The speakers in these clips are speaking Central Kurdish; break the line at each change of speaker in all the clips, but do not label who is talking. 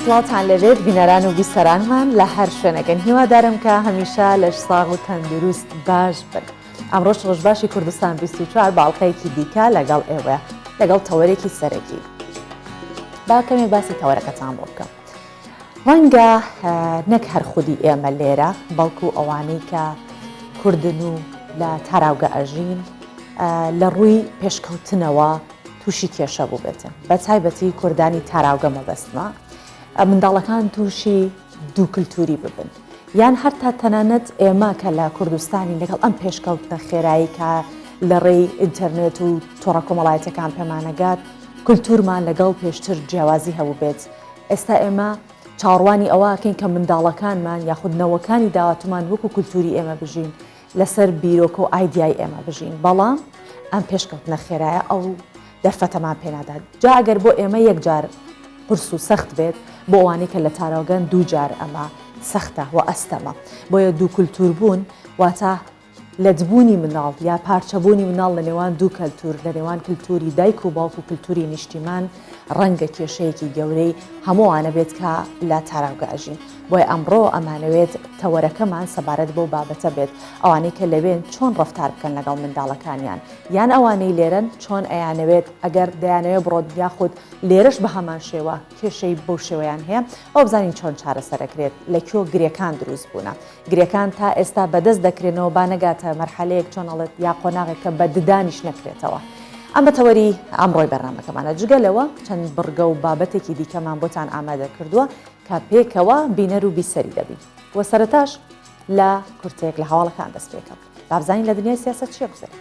سڵاوتان لێبێت بینەران و بیسەرانمان لە هەر شوێنەکەن هیوادارم کە هەمیشە لەش ساغ و تەندروست باش بن ئەمڕۆش ڕۆژباشی کوردستان 24 بە ئەڵقەیەکی دیکە لەگەڵ ئێوەیە لەگەڵ تەوەرێکی سەرەکی با کەمێک باسی تەوەرەکەتان بۆ بکەم ڕەنگە نەک هەر خودی ئێمە لێرە بەڵکو ئەوانەی کە کوردن و لە تاراوگە ئەژین لە ڕووی پێشکەوتنەوە تووشی کێشە بووبێتن بە تایبەتی کوردانی تاراوگە مەبەستمە منداڵەکان تووشی دوو کللتوری ببن یان هەر تا تەنانەت ئێمە کە لە کوردستانی لەگەڵ ئەم پێشکەوتنە خێرایی کە لە ڕێی ئینتەرنێت و تۆڕە کۆمەڵایەتەکان پێمانەگات کللتورمان لەگەڵ پێشتر جیاوازی هەبوو بێت ئێستا ئێمە چاوەڕوانی ئەوە ئەکەین کە منداڵەکانمان یاخود نەوەکانی داهاتوومان وەکو کولتوری ئێمە بژین، لەسەر بیرۆکە و ئایدیای ئێمە بژین، بەڵام ئەم پێشکەوتنە خێرایە ئەو دەرفەتەمان پێنادات. جا ئەگەر بۆ ئێمە یەکجار قورس و سەخت بێت، بۆ ئەوانەی کە لە تاراوگەن دووجار ئەمە سەختە و ئەستەمە. بۆیە دوو کولتوور بوون واتە لەتبوونی مناڵ یا پارچەبوونی مناڵ لە نێوان دوو کەلتوور، لە نێوان کلتووری دایک و باوک و کلتووری نیشتیمان، ڕەنگە کێشەیەکی گەورەی هەموو ئەوانە بێت کە لە تاراوگە ئەژین. بۆیە ئەمڕۆ ئەمانەوێت تەوەرەکەمان سەبارەت بەو بابەتە بێت، ئەوانەی کە لەوێن چۆن ڕەفتار بکەن لەگەڵ منداڵەکانیان، یان ئەوانەی لێرەن چۆن ئەیانەوێت ئەگەر دەیانەوێت بڕۆن یاخود لێرەش بە هەمان شێوە کێشەی بەو شێوەیان هەیە، ئەوە بزانین چۆن چارەسەرەکرێت، لە کوێ گرێکان دروست بوونە. گرێکان تا ئێستا بەدەست دەکرێنەوە با نەگاتە مەرحەلەیەک چۆن ئەڵێت یا قۆناغێک کە بە ددانیش نەکرێتەوە. ئەمە تەوەری ئەمڕۆی بەرنامەکەمانە. جگە لەوە چەند بڕگە و بابەتێکی دیکەمان بۆتان ئامادە کردووە کە پێکەوە بینەر و بیسەری دەبین. وە سەرەتاش لە کورتەیەک لە هەواڵەکان دەست پێکەم. با بزانین لە دنیای سیاسەت چیە گوزەرێ.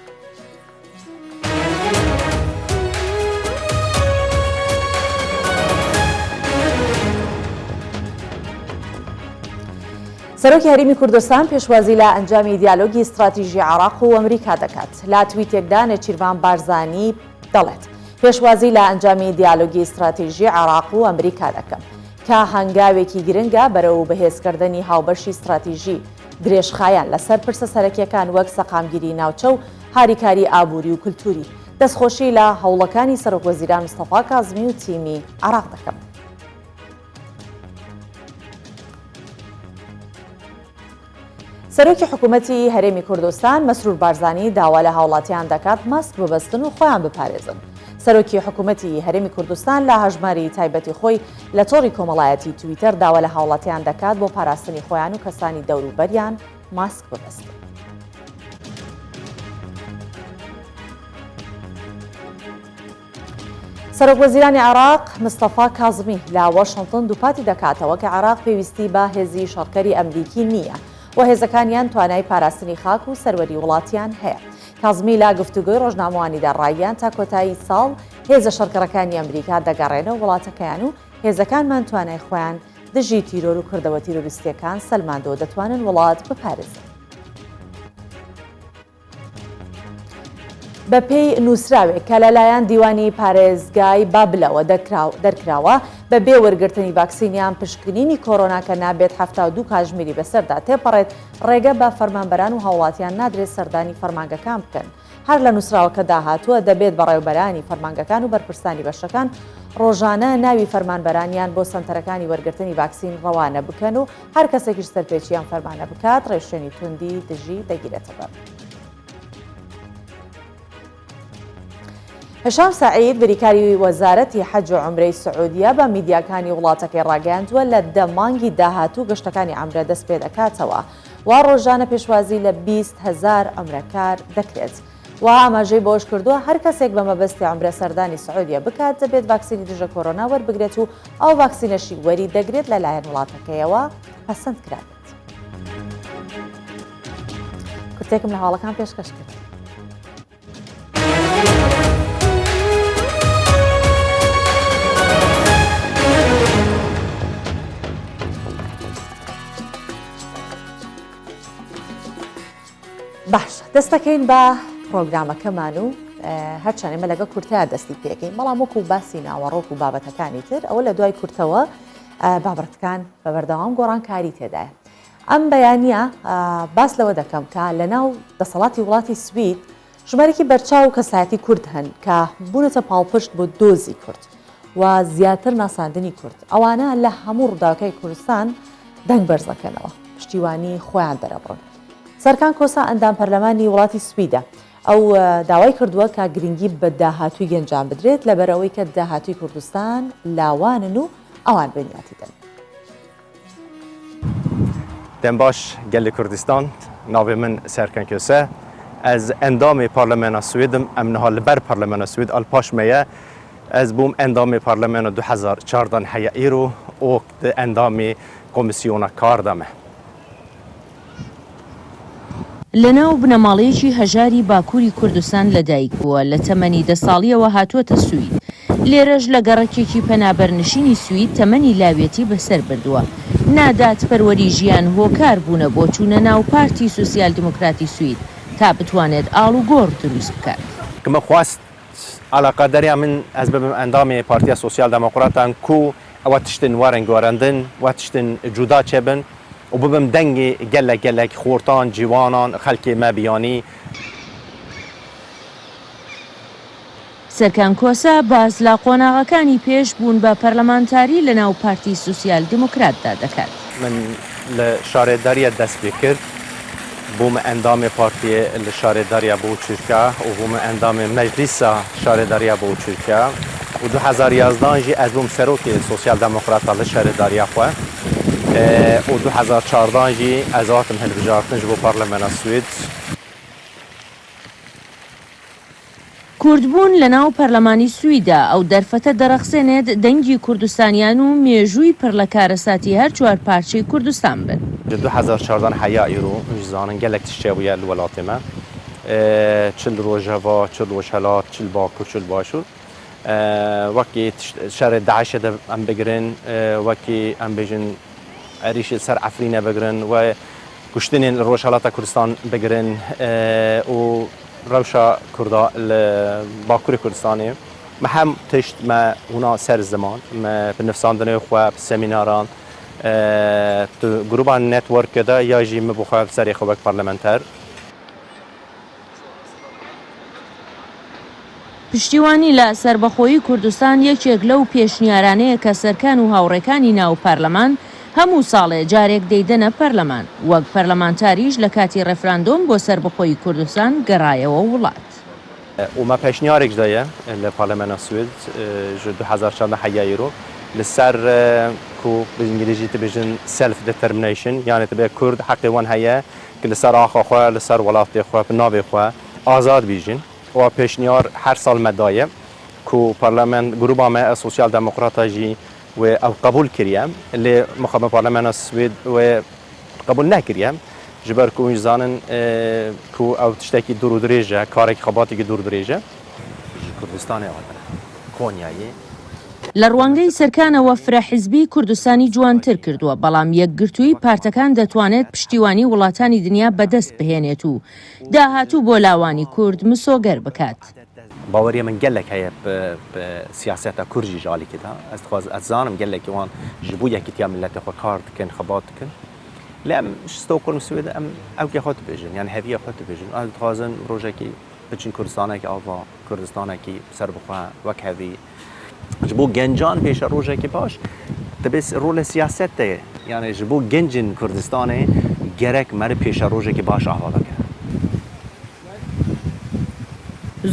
سەرۆکی هەرێمی کوردستان پێشوازی لە ئەنجامی دیالۆگی ستراتیژی عێراق و ئەمریکا دەکات. لە تویتێکدا نێچیرڤان بارزانی دەڵێت، پێشوازی لە ئەنجامی دیالۆگی ستراتیژی عێراق و ئەمریکا دەکەم، کە هەنگاوێکی گرنگە بەرەو بەهێزکردنی هاوبەشی ستراتیژی درێژخایەن لەسەر پرسە سەرەکییەکان وەک سەقامگیری ناوچە و هاریکاری ئابووری و کولتووری. دەستخۆشی لە هەوڵەکانی سەرۆکوەزیران مستەفا کازمی و تیمی عێراق دەکەم. سەرۆکی حکوومەتی هەرێمی کوردستان مەسرور بارزانی داوا لە هاوڵاتیان دەکات ماسک ببەستن و خۆیان بپارێزن. سەرۆکی حکوومەتی هەرێمی کوردستان لە هەژماری تایبەتی خۆی لە تۆڕی کۆمەڵایەتی تویتەر داوا لە هاوڵاتیان دەکات بۆ پاراستنی خۆیان و کەسانی دەوروبەریان ماسک ببەستن. سەرۆکوەزیرانی عێراق مستەفا کازمی لە واشنتن دووپاتی دەکاتەوە کە عێراق پێویستی بە هێزی شەڕکەری ئەمریکی نییە و هێزەکانیان توانای پاراستنی خاک و سەروەری وڵاتیان هەیە. کازمی لە گفتوگۆی ڕۆژنامەوانیدا ڕایگەیاند تا کۆتایی ساڵ هێزە شەڕکەرەکانی ئەمریکا دەگەڕێنەوە وڵاتەکەیان و هێزەکانمان توانای خۆیان دژی تیرۆر و کردەوە تیرۆریستییەکان سەلماندووە دەتوانن وڵات بپارێزن. بەپێی نووسراوێک کە لەلایەن دیوانی پارێزگای بابلەوە دەرکراوە، بەبێ وەرگرتنی ڤاکسین یان پشکنینی کۆرۆنا کە نابێت 72 کاتژمێری بەسەردا تێپەڕێت، ڕێگە بە فەرمانبەران و هاوڵاتیان نادرێت سەردانی فەرمانگەکان بکەن. هەر لە نووسراوەکەدا هاتووە، دەبێت بەڕێوەبەرانی فەرمانگەکان و بەرپرسانی بەشەکان ڕۆژانە ناوی فەرمانبەرانیان بۆ سەنتەرەکانی وەرگرتنی ڤاکسین ڕەوانە بکەن و هەر کەسێکیش سەرپێچی ئەم فەرمانە بکات ڕێوشوێنی توندی دژی دەگیرێتەبەر. هشام سەعید بریکاری وەزارەتی حەج و عومرەی سعودیە بە میدیاکانی وڵاتەکەی ڕاگەیاندووە لە دە مانگی داهاتوو گەشتەکانی عەمرە دەست پێدەکاتەوە و ڕۆژانە پێشوازی لە 20 هەزار عەمرەکار دەکرێت. و ئاماژەی بەوەشکردووە، هەر کەسێک بە مەبەستی عومرە سەردانی سعودیە بکات دەبێت ڤاکسینی دژە کۆرۆنا وەربگرێت و ئەو ڤاکسینەشی وەری دەگرێت لەلایەن وڵاتەکەیەوە پەسەند کرابێت. کورتێکم لە هەواڵەکان پێشکەش کرد. باشە دەست دەکەین بە پرۆگرامەکەمان و هەرچەند ئێمە لەگەڵ کورتەیە دەستی پێکەین بەڵام وەکو باسی ناوەڕۆک و بابەتەکانی تر ئەوە لە دوای کورتەوە بابەتەکان بە بەردەوام گۆڕانکاری تێدایە. ئەم بەیانە باس لەوە دەکەم کە لە ناو دەسەڵاتی وڵاتی سوید ژمارێکی بەرچاو و کەسایەتی کورد هەن کە بوونەتە پاڵپشت بۆ دۆزی کورد. و زیاتر ناساندنی کورد. ئەوانە لە هەموو ڕووداوەکای کوردستان دەنگ بەرزەکەنەوە، پشتیوانی خۆیان دەرەبڕن. سەرکان کۆسا ئەندام پەرلەمانی وڵاتی سویدە. ئەو داوای کردووە کە گرنگی بە داهاتووی گەنجان بدرێت لەبەرئەوەی کە داهاتووی کوردستان لاوانن و ئەوان بنیاتی دەنێن.
Dem baş gelê Kurdistan, navê min Serkan Köse. Ez endamê Parlamena Swêd im. Em niha li ber Parlamena Swêd a li paş me ye. Ez bûm endamê Parlamena 2004 heya îro û di endamê Komîsyona Kar de me.
لەناو بنەماڵەیەکی هەژاری باکووری کوردستان لەدایک بووە، لە تەمەنی دە ساڵییەوە هاتووەتە سوید. لێرەش لە گەڕەکێکی پەنابەرنشینی سوید تەمەنی لاویەتی بەسەر بردووە. نادادپەروەری ژیان هۆکار بوونە بۆ چوونە ناو پارتی سوسیال دیموکراتی سوید تا بتوانێت ئاڵوگۆڕ دروست بکات.
کە من خواست علاقەدەریا من ez bibim endamê Partiya Sosyal Demokratan ku ewa tiştên werin guherandin, we tiştên cuda çêbin û bibim dengê gelek gelek xortan, ciwanan, xelkê me biyanî.
سەرکان کۆسە باس لە قۆناغەکانی پێش بوون بە پەرلەمانتاری لەناو پارتی سوسیال دیموکراتدا دەکات.
من لە شارێداریە دەست پێ کرد، بوومە ئەندامێ پارتیێ لە شارێداریە بۆچورکە و بوومە ئەندامێ مەجلیسا شارێداریە بۆچورکە و 2011 ژی ئەز بووم سەرۆکێ سۆسیال دەمۆکراتا لە شارێداریە خوە و 2014 ژی ئەز هاتم هەلبژارتن ژ بۆ پارلەمەنا سوێد.
کوردبوون لەناو پەرلەمانی سویدا ئەو دەرفەتە دەڕەخسێنێت دەنگی کوردستانیان و مێژووی پڕ لە کارەساتی هەر چوار پارچەی کوردستان بن.
Ji 2014 heya îro hûn jî zanin gelek tişt çêbûye li welatê me. Çi li Rojava, çi li Rojhilat, çi li Bakur, çi li Başûr. Wekî şerê DAIŞ'ê de em bigirin, wekî em bêjin êrîşê li ser Efrînê bigirin we kuştinên li Rojhilata Kurdistan bigirin û rewşa Kurda li Bakurê Kurdistanê. Me hem tişt me hûna ser ziman, me bi nivîsandinê xwe, bi semînaran, tu grûba networkê de ya jî min bi xwe serê xwe wek parlamenter.
پشتیوانی لە سەربەخۆیی کوردستان یەکێک لەو پێشنیارانەیە کە سەرکان و هاوڕێکانی ناو پەرلەمان هەموو ساڵێ جارێک دەیدەنە پەرلەمان، وەک پەرلەمانتاریش لە کاتی ڕێفراندۆم بۆ سەربەخۆیی کوردستان گەڕایەوە وڵات.
û me pêşniyarek jî daye li Parlamena Swêd ji 2014 heya îro li ser ku bi îngilîzî dibêjin self determination yanî dibe Kurd heqê wan heye ku li ser axa xwe li ser welatê xwe bi navê xwe azad bijîn û pêşniyar her sal me daye ku parlament grûba me Sosyal Demokrata jî wê ew qebûl kiriye lê mixabin Parlamena Swêd wê qebûl nekiriye ji ber ku hûn zanin ku ew tiştekî dûr û dirêj e, karekî xebatekî dûr û dirêj e. Ji Kurdistanê hatine Konyayê.
لە ڕوانگەی سەرکانەوە فرە حیزبی کوردستانی جوانتر کردووە، بەڵام یەکگرتوویی پارتەکان دەتوانێت پشتیوانی وڵاتانی دنیا بەدەست بهێنێت و داهاتوو بۆ لاوانی کورد مسۆگەر بکات.
Baweriya min gelek heye bi siyaseta Kurd jî ji alîkê de. Ez dixwaz ez zanim gelekî wan ji bo yekîtiya miletê xwe kar dikin, xebat dikin. Lê em ji Stockholm Swêd em ewkê xwe dibêjin yan heviya xwe dibêjin. Ez dixwazin rojekî biçin Kurdistanekî ava, Kurdistanekî serbixwe, wekhevî. Ji bo gencan pêşerojekî baş dibê rolê siyaset de yani ji bo gencên Kurdistanê gerek meriv pêşerojekî baş ava bike.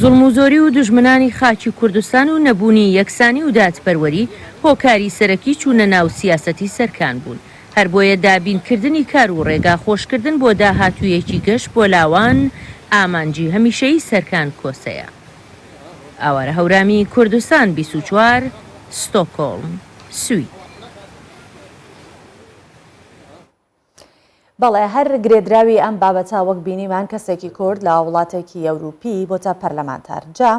زوڵم و زۆری و دوژمنانی خاکی کوردستان و نەبوونی یەکسانی و دادپەروەری هۆکاری سەرەکی چوونە ناو سیاسەتی سەرکان بوون، هەر بۆیە دابین کردنی کار و ڕێگا خۆشکردن بۆ داهاتوویەکی گەش بۆ لاوان ئامانجی هەمیشەیی سەرکان کۆسەیە. ئاوارە هەورامی، کوردستان 24، ستۆکۆڵم، سوید.
بەڵێ هەر گرێدراوی ئەم بابەتە وەک بینیمان کەسێکی کورد لە وڵاتێکی ئەوروپی بۆتە پەرلەمانتار جا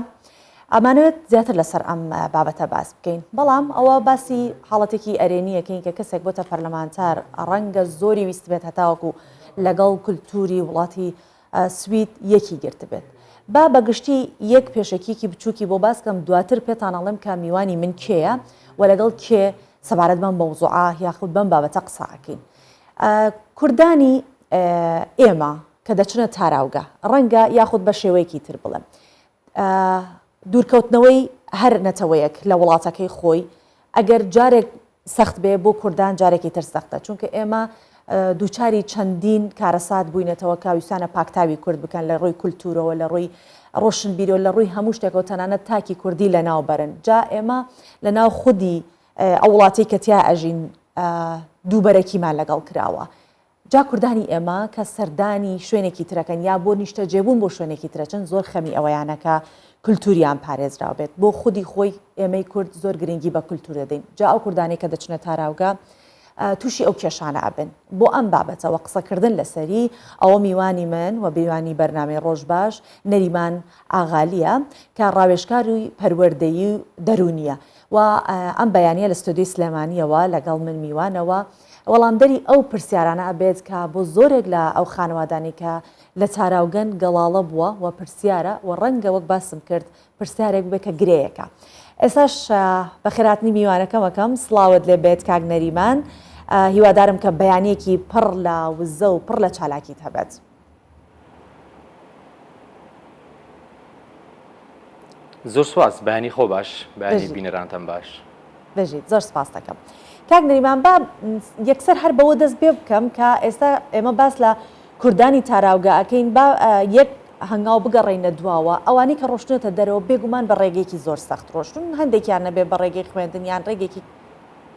ئەمانەوێت زیاتر لەسەر ئەم بابەتە باس بکەین بەڵام ئەوە باسی حاڵەتێکی ئەرێنیەکەین کە کەسێک بۆتە پەرلەمانتار ڕەنگە زۆری ویست بێت هەتاوەکو لەگەڵ کولتوری وڵاتی سوید یەکی گرتبێت با بە گشتی یەک پێشەکیەکی بچووکی بۆ باس کەم دواتر پێتان ئەڵێم کە میوانی من کێیە و لەگەڵ کێ سەبارەت بەم مەوزوعە یاخود بەم بابەتە قسە ئەکەین. کوردانی ئێمە کە دەچنە تاراوگە ڕەنگە یاخود بە شێوەیەکی تر بڵێم دوورکەوتنەوەی هەر نەتەوەیەک لە وڵاتەکەی خۆی ئەگەر جارێک سەخت بێ بۆ کوردان جارێکی تر سەختە چونکە ئێمە دووچاری چەندین کارەسات بووینەتەوە کە ویستانە پاکتاوی کورد بکەن لە ڕووی کولتوورەوە لە ڕووی ڕۆشنبیرەوە لە ڕووی هەموو شتێکەوە تەنانەت تاکی کوردی لە ناو بەرن جا ئێمە لە ناو خودی ئەو وڵاتەی کە تیا ئەژین دووبەرەکیمان لەگەڵ کراوە جا کوردانی ئێمە کە سەردانی شوێنێکی ترەکەن یا بۆ نیشتەجێبوون بۆ شوێنێکی ترەچن زۆر خەمی ئەوەیانە کە کولتوریان پارێزراو بێت. بۆ خودی خۆی ئێمەی کورد زۆر گرنگی بە کولتور دەدەین. جا ئەو کوردانەی کە دەچنە تاراوگە تووشی ئەو کێشانە ئەبن. بۆ ئەم بابەتە وە قسەکردن لەسەری ئەوە میوانی من و میوانی بەرنامەی ڕۆژباش نەریمان ئاغالییە کە ڕاوێژکاری پەروەردەیی و دەروونییە و ئەم بەیانییە لە ستۆدیۆی سلێمانییەوە لەگەڵ من میوانەوە وەڵامدەری ئەو پرسیارانە ئەبێت کە بۆ زۆرێک لە ئەو خانەوادانەی کە لە تاراوگەن گەڵاڵە بووە و پرسیارە و ڕەنگە وەک باسم کرد پرسیارێک بێت کە گرێیەکە. ئێستاش بەخێرهاتنی میوانەکەم ئەکەم، سڵاوت لێ بێت کاک نەریمان، هیوادارم کە بەیانییەکی پڕ لە وزە و پڕ لە چالاکیت هەبێت.
زۆر سپاس بەیانی خۆ باش بەیانی بینەرانتان باش.
بژیت زۆر سپاست دەکەم. کاک نەریمان با یەکسەر هەر بەوە دەست پێ بکەم کە ئێستا ئێمە باس لە کوردانی تاراوگە ئەکەین با یەک هەنگاو بگەڕێینە دواوە ئەوانەی کە ڕۆشتنەتە دەرەوە بێگومان بە ڕێگەیەکی زۆر سەخت ڕۆشتون هەندێکیان نەبێ بە ڕێگەی خوێندن یان ڕێگێکی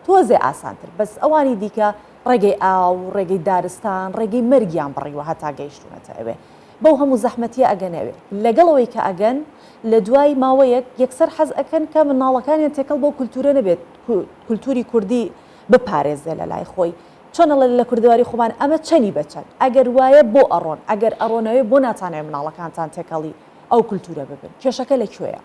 تۆزێ ئاسانتر بەس ئەوانی دیکە ڕێگەی ئاو، ڕێگەی دارستان، ڕێگەی مەرگیان بڕیوە هەتا گەیشتوونەتە ئەوێ. بەو هەموو زەحمەتییە ئەگەن ئەوێ. لەگەڵ ئەوەی کە ئەگەن، لە دوای ماوەیەک یەکسەر حەز ئەکەن کە منداڵەکانیان تێکەڵ بەو کولتوورە نەبێت، کولتووری کوردی بپارێزێ لە لای خۆی. چۆن ئەڵێن لە کوردەواری خۆمان ئەمە چەنی بە چەند؟ ئەگەر وایە بۆ ئەڕۆن؟ ئەگەر ئەڕۆنەوێ بۆ ناتانەوێ منداڵەکانتان تێکەڵی ئەو کولتوورە ببن؟ کێشەکە لە کوێیە؟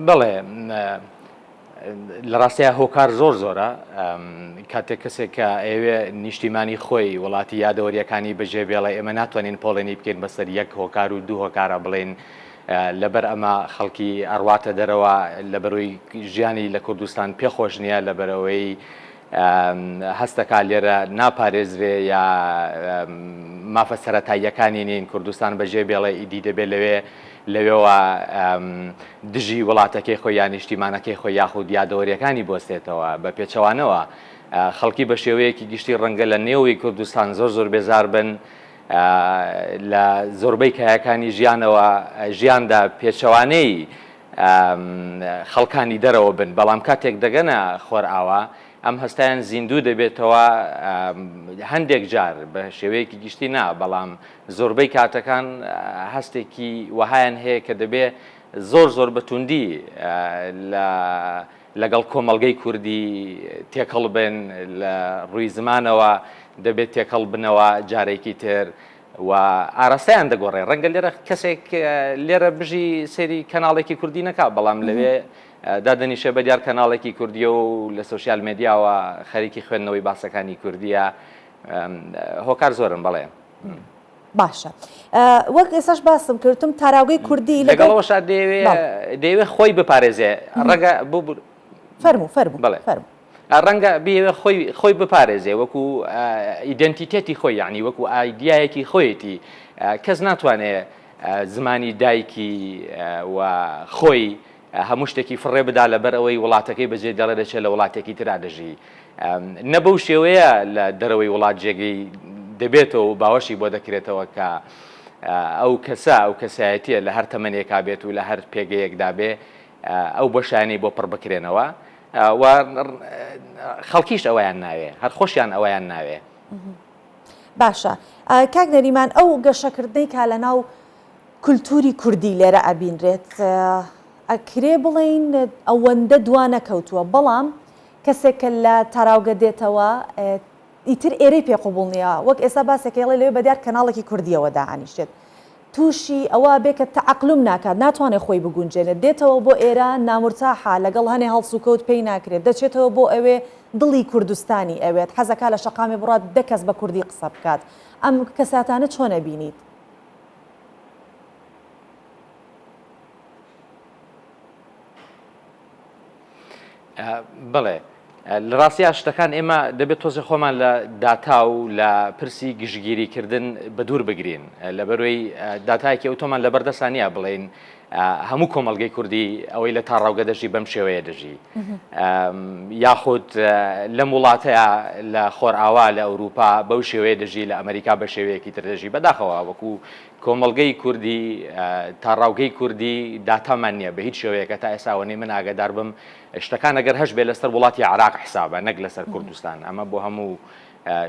بەڵێ لە ڕاستەیە هۆکار زۆر زۆرە کاتێک کەسێک کە ئەوێ نیشتیمانی خۆی وڵاتی یادەوەریەکانی بەجێ بێڵێ ئێمە ناتوانین پۆڵێنی بکەین بەسەر یەک هۆکار و دوو هۆکارە بڵێن لەبەر ئەمە خەڵکی ئەڕواتە دەرەوە لەبەرەوەی ژیانی لە کوردستان پێخۆش نییە لەبەرەوەی هەستەکا لێرە ناپارێزرێ یا مافە سەرەتاییەکانی نین کوردستان بەجێ بێڵێ ئیدی دەبێ لەوێ لەوێوە دژی وڵاتەکەی خۆی یا نیشتیمانەکەی خۆی یاخود یادەوەریەکانی بۆستێتەوە بە پێچەوانەوە خەڵکی بە شێوەیەکی گشتی ڕەنگە لە نێوی کوردستان زۆر زۆر بێزار بن لە زۆربەی کایەکانی ژیانەوە ژیاندا پێچەوانەی خەڵکانی دەرەوە بن، بەڵام کاتێک دەگەنە خۆرئاوا ئەم هەستەیان زیندوو دەبێتەوە، هەندێک جار بە شێوەیەکی گشتی نا، بەڵام زۆربەی کاتەکان هەستێکی وەهایان هەیە کە دەبێ زۆر زۆر بە توندی لە لەگەڵ کۆمەڵگەی کوردی تێکەڵ بن، لە ڕووی زمانەوە دەبێت تێکەڵ بنەوە جارێکی تر. و ئاراستەیان دەگۆڕێ ڕەنگە لێرە کەسێک لێرە بژی سەیری کەناڵێکی کوردی نەکا بەڵام لەوێ دادەنیشێ بە دیار کەناڵێکی کوردیە و لە سۆشیال مێدیاوە خەریکی خوێندنەوەی باسەکانی کوردیە هۆکار زۆرن بەڵێ.
باشە وەک ئێساش باسم کردم تاراوگەی کوردی
لەگەڵەوەشا دەیەوێ دەیەوێ خۆی بپارێزێ ڕەنگە بۆ
فەرموو فەرموو بەڵێ فەرموو.
ڕەنگە بیەوێ خۆی خۆی بپارێزێ وەکو ئیدەنتیتێتی خۆی یعنی وەکو ئایدیایەکی خۆیەتی کەس ناتوانێ زمانی دایکی و خۆی هەموو شتێکی فڕێ بدا لەبەر ئەوەی وڵاتەکەی بەجێ دەڵێ دەچێت لە وڵاتێکی ترا دەژی نە بەو شێوەیە لە دەرەوەی وڵات جێگەی دەبێتەوە و باوەشی بۆ دەکرێتەوە کە ئەو کەسە ئەو کەسایەتیە لە هەر تەمەنێکا بێت و لە هەر پێگەیەکدا بێ ئەو بۆشایانەی بۆ پڕ بکرێنەوە و خەڵکیش ئەوەیان ناوێ هەر خۆشیان ئەوەیان ناوێ.
باشە کاک نەریمان ئەو گەشەکردنەی کا لە ناو کولتوری کوردی لێرە ئەبینرێت ئەکرێ بڵێین ئەوەندە دوا نەکەوتووە بەڵام کەسێک کە لە تاراوگە دێتەوە ئیتر ئێرەی پێ قبوڵ نییە وەک ئێستا باسێکەی ئەڵێ لەوێ بەدیار کەناڵێکی کوردیەوە دائەنیشێت تووشی ئەوە ئەبێ کە تەئەقلوم ناکات، ناتوانێ خۆی بگونجێنێت، دێتەوە بۆ ئێرە نامورتاحە، لەگەڵ هەنێ هەڵسوکەوت پێی ناکرێت، دەچێتەوە بۆ ئەوێ دڵی کوردستانی ئەوێت، حەزەکا لە شەقامێ بڕوات دە کەس بە کوردی قسە بکات. ئەم کەساتانە چۆن ئەبینیت؟
بەڵێ. لە ڕاستیا شتەکان ئێمە دەبێت تۆزێ خۆمان لە داتا و لە پرسی گشتگیری کردن بە دوور بگرین لەبەرەوەی داتایەکی ئەوتۆمان لەبەردەسا نییە بڵێین هەموو کۆمەڵگەی کوردی ئەوەی لە تاڕاوگە دەژی بەم شێوەیە دەژی یاخود لەم وڵاتەیە لە خۆرئاوا لە ئەوروپا بەو شێوەیە دەژی لە ئەمریکا بە شێوەیەکی تر دەژی بەداخەوە وەکو کۆمەڵگەی کوردی تاڕاوگەی کوردی داتامان نییە بە هیچ شێوەیەکە تا ئێستا ئەوەنەی من ئاگادار بم شتەکان ئەگەر هەش بێ لەسەر وڵاتی عراق حسابە نەک لەسەر کوردستان ئەمە بۆ هەموو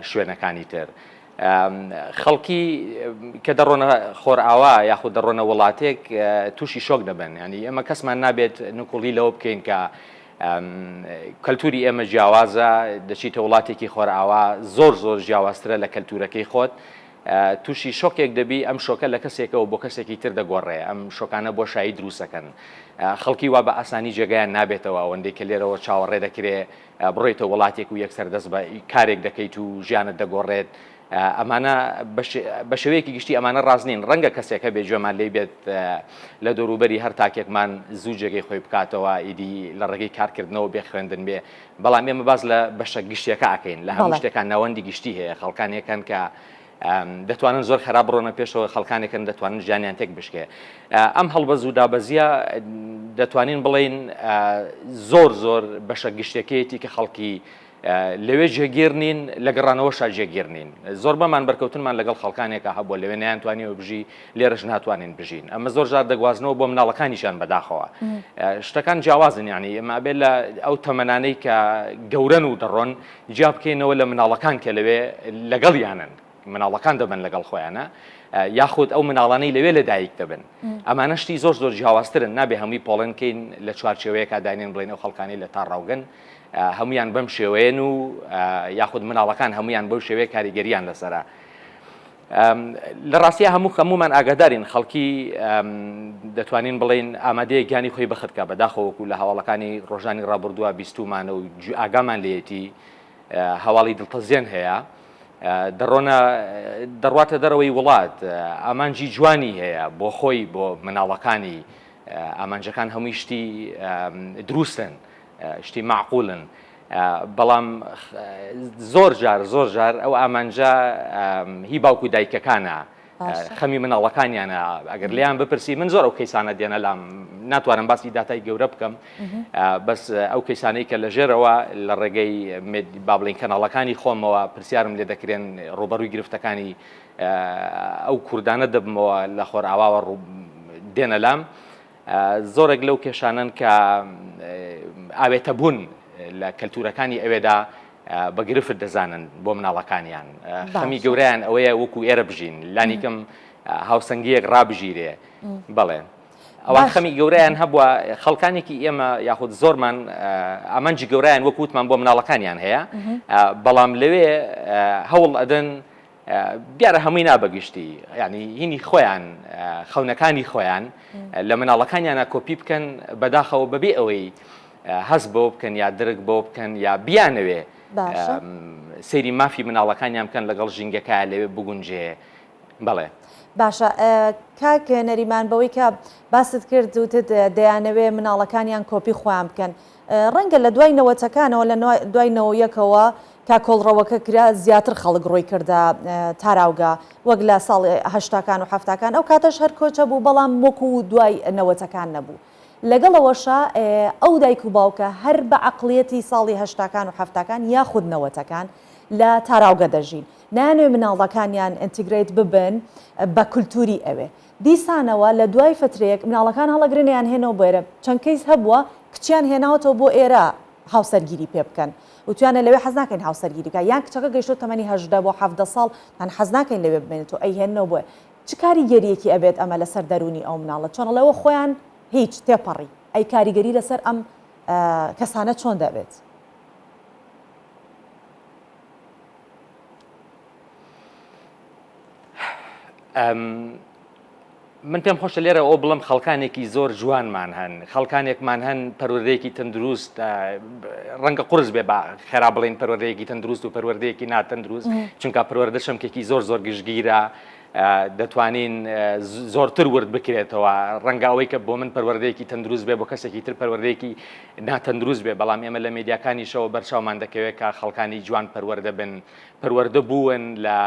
شوێنەکانی تر. خەڵکی کە دەڕۆنە خۆرئاوا یاخود دەڕۆنە وڵاتێک تووشی شۆک دەبن ینی ئێمە کەسمان نابێت نکوڵی لەوە بکەین کە کەلتوری ئێمە جیاوازە دەچیتە وڵاتێکی خۆرئاوا زۆر زۆر جیاوازترە لە کەلتورەکەی خۆت تووشی شۆکێک دەبی ئەم شۆکە لە کەسێکەوە بۆ کەسێکی تر دەگۆڕێ ئەم شۆکانە بۆشایی دروستەکەن خەڵکی وا بە ئاسانی جێگایان نابێتەوە ئەوەندەی کە لێرەوە چاوەڕێ دەکرێ بڕۆیتە وڵاتێک و یەکسەر دەست بە کارێک دەکەیت و ژیانت دەگۆڕێت ئەمانە بە شێوەیەکی گشتی ئەمانە ڕاست نین ڕەنگە کەسێک هەبێ گوێمان لێی بێت لە دەوروبەری هەر تاکێکمان زوو جێگەی خۆی بکاتەوە ئیدی لە ڕێگەی کارکردنەوە بێ خوێندن بێ بەڵام ئێمە باس لە بەشە گشتیەکە ئەکەین لە هەموو شتێکان ناوەندی گشتی هەیە خەڵکانێکن کە دەتوانن زۆر خراپ بڕۆنە پێشەوە خەڵکانێکن دەتوانن ژیانیان تێک بشکێ ئەم هەڵبەز و دابەزیە دەتوانین بڵین زۆر زۆر بەشە گشتەکەیەتی کە خەڵکی لەوێ جێگیر نین لە گەڕانەوەشا جێگیر نین زۆربەمان بەرکەوتنمان لەگەڵ خەڵکانێکا هەبووە لەوێ نەیانتوانیوە بژی لێرەش ناتوانین بژین ئەمە زۆر جار دەگوازنەوە بۆ مناڵەکانیشیان بەداخەوە شتەکان جیاوازن یعنی ئێمە ئەبێ لە ئەو تەمەنانەی کە گەورەن و دەڕۆن جیا بکەینەوە لە مناڵەکان کە لەوێ لەگەڵیانن مناڵەکان دەبن لەگەڵ خۆیانە یاخود ئەو مناڵانەی لەوێ لەدایک دەبن ئەمانە شتی زۆر زۆر جیاوازترن نابێ هەمووی پۆڵێن کەین لە چوارچێوەیەکا دانێن بڵێن ئەو خەڵکانەی لە تاڕاوگەن هەمویان بەم شێوەیەن و یاخود مناڵەکان هەمویان بەو شێوەیە کاریگەریان لەسرە. لە ڕاستیا هەموو هەمومان ئاگادارین خەڵکی دەتوانین بڵین ئامادەیە گیانی خۆی بەختکە بەداخەوە وەکو لە هەواڵەکانی ڕۆژانی ڕابردووە بیستومانە و ئاگامان لێیەتی هەواڵی دڵتەزێن هەیە دەڕۆنە دەڕواتە دەرەوەی وڵات ئامانجی جوانی هەیە بۆ خۆی بۆ مناڵەکانی ئامانجەکان هەمووی شتی دروستن شتی مەعقولن بەڵام زۆر جار زۆر جار ئەو ئامانجە هی باوک و دایکەکانە خەمی مناڵەکانیانە ئەگەر لیان بپرسی من زۆر ئەو کەیسانە دێنە لام ناتوانم باسی داتای گەورە بکەم بەس ئەو کەیسانەی کە لە ژێرەوە لە ڕێگەی با بڵین کەناڵەکانی خۆمەوە پرسیارم لێ دەکرێن ڕوبەڕووی گرفتەکانی ئەو کوردانە دەبمەوە لە خۆرئاواوە دێنە لام زۆرێک لەو کێشانەن کە ئاوێتەبوون لە کەلتورەکانی ئەوێدا بە گرفت دەزانن بۆ مناڵەکانیان خەمی گەورەیان ئەوەیە وەکو ئێرە بژین لانیکەم هاوسەنگیەک ڕابژیرێ بەڵێ. ئەوان خەمی گەورەیان هەبووە خەڵکانێکی ئێمە یاخود زۆرمان ئامانجی گەورەیان وەکو وتمان بۆ مناڵەکانیان هەیە بەڵام لەوێ هەوڵ ئەدەن دیارە هەمووی نا بەگشتی یعنی هینی خۆیان خەونەکانی خۆیان لە مناڵەکانیانە کۆپی بکەن بەداخەوە بەبێ ئەوەی هەست بەوە بکەن یا درک بەوە بکەن یا بیانەوێ سەیری مافی مناڵەکانیان بکەن لەگەڵ ژینگەکە لەوێ بگونجێ بەڵێ.
باشە کاک نەریمان بەوەی کە باست کرد وتت دەیانەوێ مناڵەکانیان کۆپی خۆیان بکەن ڕەنگە لە دوای نەوەتەکانەوە لە دوای نەوەیەکەوە کە کۆڵڕەوەکە کرا زیاتر خەڵک ڕووی کردە تاراوگە وەک لە ساڵی هەشتاکان و حەفتاکان ئەو کاتەش هەر کۆچە بوو بەڵام وەکو دوای نەوەتەکان نەبوو لەگەڵ ئەوەشا ئەو دایک و باوکە هەر بە عەقڵیەتی ساڵی هەشتاکان و حەفتاکان یاخود نەوەتەکان لە تاراوگە دەژین نایانەوێ مناڵەکانیان integrate ببن بە کولتوری ئەوێ دیسانەوە لە دوای فترەیەک مناڵەکان هەڵەگرن ئەیانهێنەوە بۆ ئێرە چەند کەیس هەبووە کچیان هێناوەتەوە بۆ ئێرە هاوسەرگیری پێ بکەن وتویانە لەوێ حەز ناکەین هاوسەرگیری بکە یان کچەکە گەیشتۆ تەمەنی 18 بۆ 17 ساڵ یان حەز ناکەین لەوێ بمێنێتەوە ئەیهێننەوە بۆ چ کاریگەریەکی ئەبێت ئەمە لەسەر دەروونی ئەو مناڵە چۆن ئەڵێ خۆیان هیچ تێپەڕی ئەی کاریگەری لەسەر ئەم کەسانە چۆن دەبێت؟
من پێم خۆشە لێرە ئەو بڵم خەڵکانێکی زۆر جوانمان هەن خەڵکانێکمان هەن پەروەردەیەکی تەندروست ڕەنگە قرس بێ بە خێرا بڵین پەروەردەیەکی تەندروست و پەروەردەیەکی ناتەندروست چونکە پەروەردە چەمکێکی زۆر زۆر گشتگیرە. دەتوانین زۆرتر ورد بکرێتەوە ڕەنگە ئەوەی کە بۆ من پەروەردەیەکی تەندروست بێ بۆ کەسێکی تر پەروەردەیەکی ناتەندروست بێ بەڵام ئێمە لە مێدیاکانیشەوە بەرچاومان دەکەوێت کە خەڵکانی جوان پەروەردە بن پەروەردە بوون لە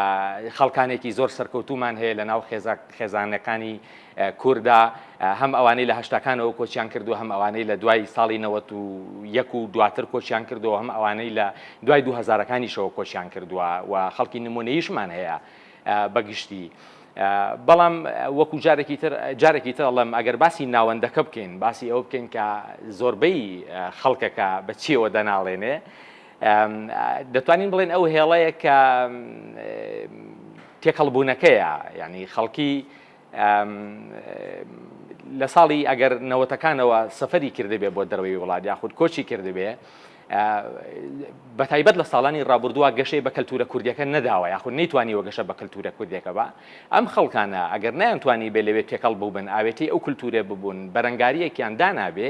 خەڵکانێکی زۆر سەرکەوتومان هەیە لە ناو خێزانەکانی کوردا هەم ئەوانەی لە هەشتاکانەوە کۆچیان کردو هەم ئەوانەی لە دوای ساڵی 91 و دواتر کۆچیان کردو هەم ئەوانەی لە دوای دوهزارەکانیشەوە کۆچیان کردووە و خەڵکی نمونەیشمان هەیە بە گشتی. بەڵام وەکو جارێکی تر جارێکی تر ئەڵێم ئەگەر باسی ناوەندەکە بکەین باسی ئەوە بکەین کە زۆربەی خەڵکەکە بە چیەوە دەناڵێنێ دەتوانین بڵێن ئەو هێڵەیە کە تێکەڵبوونەکەیە یعنی خەڵکی لە ساڵی ئەگەر نەوەتەکانەوە سەفەری کردبێ بۆ دەرەوەی وڵات یاخود کۆچی کردبێ بەتایبەت لە ساڵانی ڕابردووە گەشەی بە کەلتورە کوردیەکە نەداوە یاخود نەیتوانیوە گەشە بە کەلتورە کوردیەکە بە ئەم خەڵکانە ئەگەر نەیانتوانی بێ لەوێ تێکەڵ بووبن ئاوێتەی ئەو کلتورە ببوون بەرەنگاریەکیان دانابێ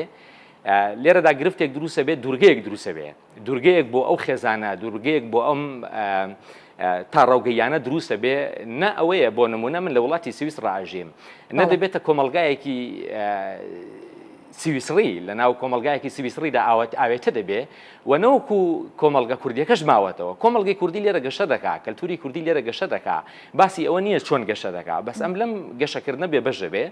لێرەدا گرفتێک دروسە بێت دوورگەیەک دروسە بێ دوورگەیەک بۆ ئەو خێزانە، دوورگەیەک بۆ ئەم تاڕەوگەییانە دروستە بێ، نە ئەوەیە بۆ نموونە من لە وڵاتی سویسڕا ئەژیم، نە دەبێتە کۆمەڵگایەکی سویسڕی، لە ناو کۆمەڵگایەکی سویسڕیدا ئاوێتە دەبێ و نەوەکو کۆمەڵگە کوردیەکەش ماوەتەوە. کۆمەڵگەی کوردی لێرە گەشە دەکا، کەلتوری کوردی لێرە گەشە دەکا، باسی ئەوە نییە چۆن گەشە دەکا، بەس ئەم لەم گەشەکردنە بێبەش دەبێ.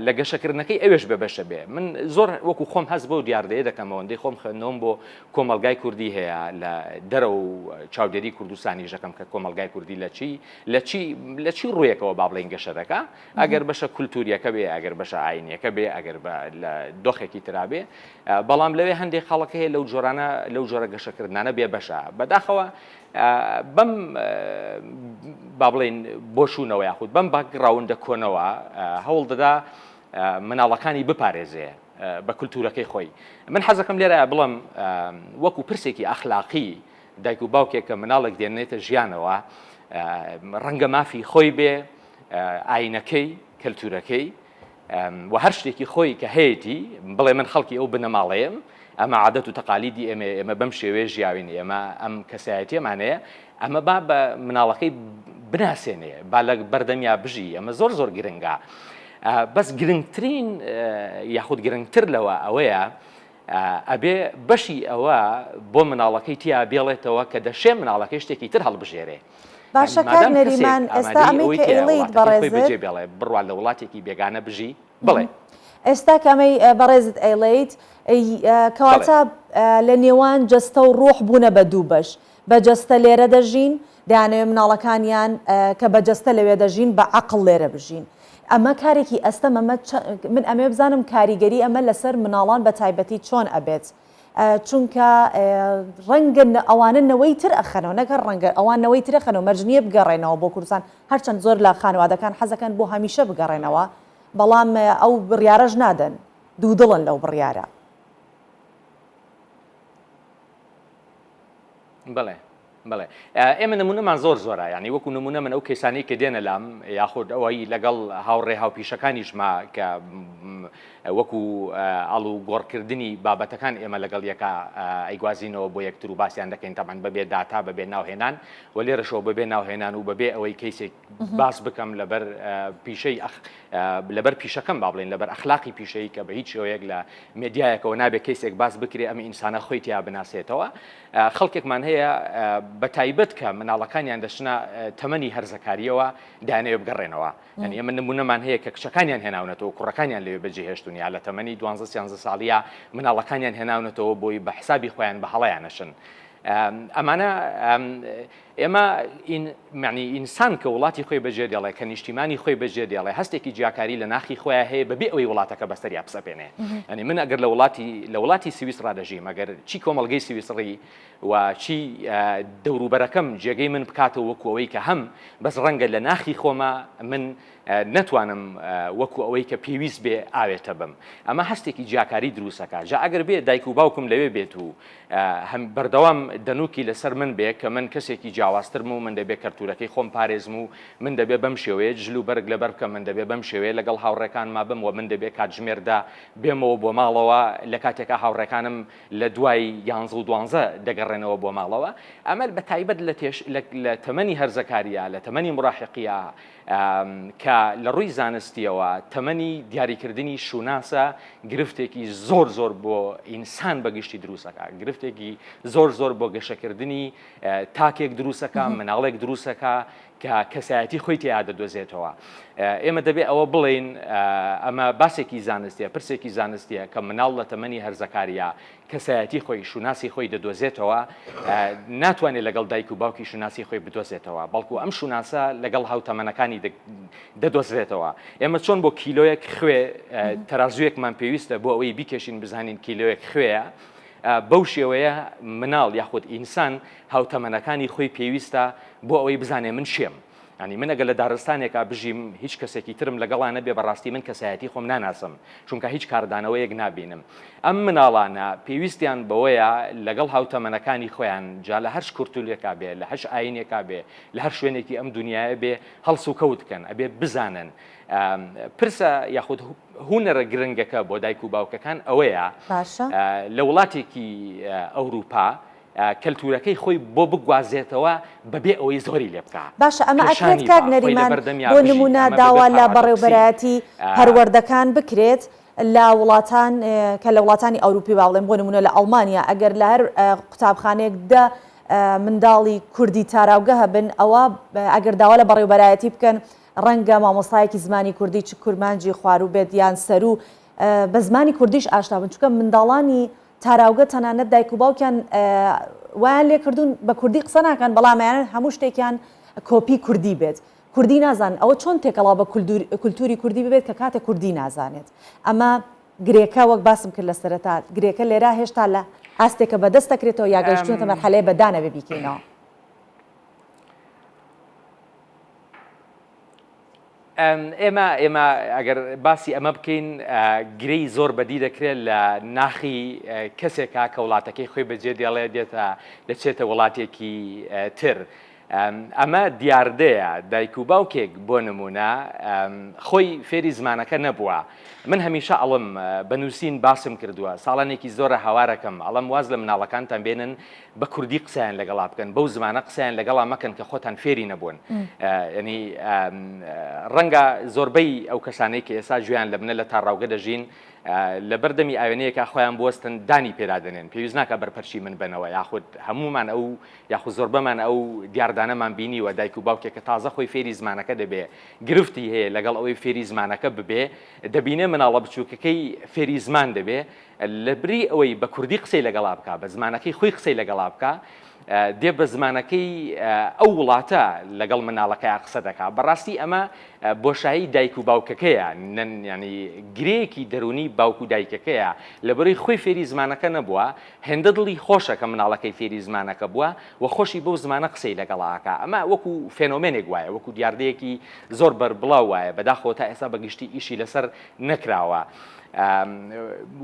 لە گەشەکردنەکەی ئەوێش بێبەشە بێ. من زۆر وەکو خۆم هەست بەو دیاردەیە دەکەم ئەوەندەی خۆم خوێندنەوەم بۆ کۆمەڵگای کوردی هەیە لە دەرەوە و چاودێری کوردستانیش دەکەم کە کۆمەڵگای کوردی لە چی لە چی لە چی ڕوویەکەوە با بڵێین گەشە دەکا ئەگەر بەشە کولتوریەکە بێ ئەگەر بەشە ئاینیەکە بێ ئەگەر بە لە دۆخێکی ترا بێ بەڵام لەوێ هەندێک خەڵک هەیە لەو جۆرانە لەو جۆرە گەشەکردنانە بێ بەشە بەداخەوە بەم با بڵێین بۆچوونەوە یاخود بەم باکگڕاوندە کۆنەوە هەوڵ دەدا مناڵەکانی بپارێزێ بە کولتوورەکەی خۆی. من حەزەکەم لێرە بڵێم وەکو پرسێکی ئەخلاقی دایک و باوکێک کە مناڵێک دێنێتە ژیانەوە ڕەنگە مافی خۆی بێ ئاینەکەی کەلتورەکەی و هەر شتێکی خۆی کە هەیەتی بڵێ من خەڵکی ئەو بنەماڵەیەم، ئەمە عادەت و تەقالیدی ئێمەیە، ئێمە بەم شێوەیە ژیاوین، ئێمە ئەم کەسایەتیەمان هەیە، ئەمە با بە مناڵەکەی بناسێنێ، با لە بەردەمیا بژی، ئەمە زۆر زۆر گرنگە. بەس گرنگترین یاخود گرنگتر لەوە ئەوەیە ئەبێ بەشی ئەوە بۆ مناڵەکەی تیا بێڵێتەوە کە دەشێ مناڵەکەی شتێکی تر هەڵبژێرێ.
باشە کاک نەریمان ئێستا ئەمەی کە ئەیڵێیت بەڕێزت.
بێڵێ بڕوا لە وڵاتێکی بێگانە بژی بڵێ.
ئێستا کە ئەمەی بەڕێزت ئەیڵێیت کەواتە لە نێوان جەستە و ڕۆح بوونە بە دوو بەش بە جەستە لێرە دەژین دەیانەوێت مناڵەکانیان کە بە جەستە لەوێ دەژین بە عەقڵ لێرە بژین ئەمە کارێکی ئەستەمە من ئەمەوێ بزانم کاریگەری ئەمە لەسەر مناڵان بە تایبەتی چۆن ئەبێت چونکە ڕەنگە ئەوانە نەوەی تر ئەخەنەوە نەک هەر ڕەنگە ئەوان نەوەی تر ئەخەنەوە مەرج نییە بگەڕێنەوە بۆ کوردستان هەرچەند زۆر لە خانەوادەکان حەزەکەن بۆ هەمیشە بگەڕێنەوە بەڵام ئەو بڕیارەش نادەن دوودڵن لەو بڕیارە.
بەڵێ بەڵێ ئێمە نمونەمان زۆر زۆرە یعنی وەکو نمونە من ئەو کەیسانەی کە دێنە لام یاخود ئەوەی لەگەڵ هاوڕێ هاوپیشەکانیشما کە وەکو ئاڵ و گۆڕکردنی بابەتەکان ئێمە لەگەڵ یەکە ئەیگوازینەوە بۆ یەکتر و باسییان دەکەین تەمان بەبێ داتا بەبێ ناوهێنان و لێرەشەوە بەبێ ناوهێنان و بەبێ ئەوەی کەیسێک باس بکەم لەبەر پیشەی لەبەر پیشەکەم با بڵێن لەبەر ئەخلاقی پیشەیی کە بە هیچ شێوەیەک لە مێدیایەکەوە نابێت کەیسێک باس بکرێ ئەم ئینسانە خۆی تیا بناسێتەوە خەڵکێکمان هەیە بە تایبەت کە مناڵەکانیان دەچنە تەمەنی هەرزەکاریەوە دایانەوێ بگەڕێنەوە یعنی ئێمە نمونەمان هەیە کە کچەکانیان هێناونەتەوە کوڕەکانیان لەوێ بەجێهێشتون یا لە تەمەنی دوانزە سیانزە ساڵیە مناڵەکانیان هێناونەتەوە بۆی بە حسابی خۆیان بە هەڵەیان نەچن ئەمانە ئێمە یەعنی ئینسان کە وڵاتی خۆی بەجێ دێڵێ، کە نیشتیمانی خۆی بەجێ دێڵێ، هەستێکی جیاکاری لە ناخی خۆیا هەیە بەبێ ئەوەی وڵاتەکە بەسەریا بسەپێنێ. یەعنی من ئەگەر لە وڵاتی لە وڵاتی سویسڕا دەژیم، ئەگەر چی کۆمەڵگەی سویسڕی و چی دەوروبەرەکەم جێگەی من بکاتەوە وەکو ئەوەی کە هەم، بەس ڕەنگە لە ناخی خۆما من نەتوانم وەکو ئەوەی کە پێویست بێ ئاوێتە بم. ئەمە هەستێکی جیاکاری دروست ئەکا. جا ئەگەر بێ دایک و باوکم لەوێ بێت و هەم بەردەوام دەنووکی لەسەر من بێ کە من کەسێکی جیاوازترم و من دەبێ کەلتوورەکەی خۆم پارێزم و من دەبێ بەم شێوەیە جل و بەرگ لەبەر بکەم، من دەبێ بەم شێوەیە لەگەڵ هاوڕێکانما بم و من دەبێ کاتژمێر دە بێمەوە بۆ ماڵەوە لە کاتێکا هاوڕێکانم لە دوای یانزە و دوانزە دەگەڕێنەوە بۆ ماڵەوە. ئەمە بە تایبەت لە تێش لە تەمەنی هەرزەکارییا، لە تەمەنی موراهیقییا. کە لە ڕووی زانستییەوە تەمەنی دیاریکردنی شوناسە گرفتێکی زۆر زۆر بۆ ئینسان بە گشتی دروست ئەکا، گرفتێکی زۆر زۆر بۆ گەشەکردنی تاکێک دروست ئەکا، مناڵێک دروست ئەکا کە کەسایەتی خۆی تێیا دەدۆزێتەوە. ئێمە دەبێ ئەوە بڵێین ئەمە باسێکی زانستیە، پرسێکی زانستیە کە مناڵ لە تەمەنی هەرزەکارییا کەسایەتی خۆی، شوناسی خۆی دەدۆزێتەوە، ناتوانێت لەگەڵ دایک و باوکی شوناسی خۆی بدۆزێتەوە، بەڵکو ئەم شوناسە لەگەڵ هاوتەمەنەکانی دەدۆزرێتەوە. ئێمە چۆن بۆ کیلۆیەک خوێ تەرازوویەکمان پێویستە بۆ ئەوەی بیکێشین بزانین کیلۆیەک خوێیە، بەو شێوەیە مناڵ یاخود ئینسان هاوتەمەنەکانی خۆی پێویستە بۆ ئەوەی بزانێ من کێم. یانی من ئەگەر لە دارستانێکا بژیم هیچ کەسێکی ترم لەگەڵا نەبێ بەڕاستی من کەسایەتی خۆم ناناسم چونکە هیچ کاردانەوەیەک نابینم ئەم مناڵانە پێویستیان بەوەیە لەگەڵ هاوتەمەنەکانی خۆیان جا لە هەرش کورتولێکا بێ لە هەش ئاینێکا بێ لە هەر شوێنێکی ئەم دنیاە بێ هەڵس و کەوت کەن ئەبێ بزانن پرسە یاخود هونەرە گرنگەکە بۆ دایک و باوکەکان ئەوەیە
باشە
لە وڵاتێکی ئەوروپا کەلتورەکەی خۆی بۆ بگوازێتەوە بەبێ ئەوەی زۆری لێ بکا.
باشە ئەمە ئەکرێت
پێشانی
کاک
با، خۆی
نەریمان
لەبەردەمیا
بۆ
بژی،
نمونە
ئەمە بەبێ
داوا لە
پاڕادۆکسی.
بەڕێوبەرایەتی پەروەردەکان بکرێت لە وڵاتان کە لە وڵاتانی ئەوروپی با بڵێم بۆ نمونە لە ئەڵمانیا ئەگەر لە هەر قوتابخانەیەک دە منداڵی کوردی تاراوگە هەبن ئەوە ئەگەر داوا لە بەڕێوبەرایەتی بکەن ڕەنگە مامۆستایەکی زمانی کوردی چ کورمانجی خواروو بێت یان سەروو بە زمانی کوردیش ئاشنا بن چونکە منداڵانی تاراوگە تەنانەت دایک و باوکیان وایان لێکردوون بە کوردی قسە ناکەن بەڵام ئەیانەوێت هەموو شتێکیان کۆپی کوردی بێت کوردی نازانن ئەوە چۆن تێکەڵاو بە کولتوری کوردی ببێت کە کاتێک کوردی نازانێت ئەمە گرێکە وەک باسم کرد لە سەرەتا گرێکە لێرە هێشتا لە ئاستێکە بەدەست دەکرێتەوە یا گەیشتوونەتە مەرحەلەیە بە دانەبێ بیکەینەوە.
ئێمە ئێمە ئەگەر باسی ئەمە بکەین گرێی زۆر بەدی دەکرێت لە ناخی کەسێکا کە وڵاتەکەی خۆی بەجێ دێڵێ دێتە دەچێتە وڵاتێکی تر. ئەمە دیاردەیە دایک و باوکێک بۆ نمونە خۆی فێری زمانەکە نەبووە من هەمیشە ئەڵم بە نووسین باسم کردووە ساڵانێکی زۆرە هاوارەکەم ئەڵم واز لە مناڵەکانتان بێنن بە کوردی قسەیان لەگەڵا بکەن بەو زمانە قسەیان لەگەڵا مەکەن کە خۆتان فێری نەبوون ینی ڕەنگە زۆربەی ئەو کەسانەی کە ئێستا گوێیان لە منە لە تاڕاوگە دەژین لە بەردەمی ئاوێنەیەکە خۆیان بوەستن دانی پێدا دەنێن پێویست ناکە بەرپەرچی من بنەوە یاخود هەمومان ئەو یاخود زۆربەمان ئەو دیاردانەمان بینیوە دایک و باوکێک کە تازە خۆی فێری زمانەکە دەبێ گرفتی هەیە لەگەڵ ئەوەی فێری زمانەکە ببێ دەبینێ مناڵە بچووکەکەی فێری زمان دەبێ لەبری ئەوەی بە کوردی قسەی لەگەڵا بکا، بە زمانەکەی خۆی قسەی لەگەڵا بکا، دێ بە زمانەکەی ئەو وڵاتە لەگەڵ منداڵەکەیا قسە دەکا. بەڕاستی ئەمە بۆشایی دایک و باوکەکەیە، یانی گرێیەکی دەروونی باوک و دایکەکەیە، لەبەرەی خۆی فێری زمانەکە نەبووە، هێندە دڵی خۆشە کە منداڵەکەی فێری زمانەکە بووە و خۆشی بەو زمانە قسەی لەگەڵا ئەکا. ئەمە وەکوو فێنۆمێنێک وایە، وەکوو دیاردەیەکی زۆر بەربڵاو وایە، بەداخەوە تا ئێستا بە گشتی ئیشی لەسەر نەکراوە.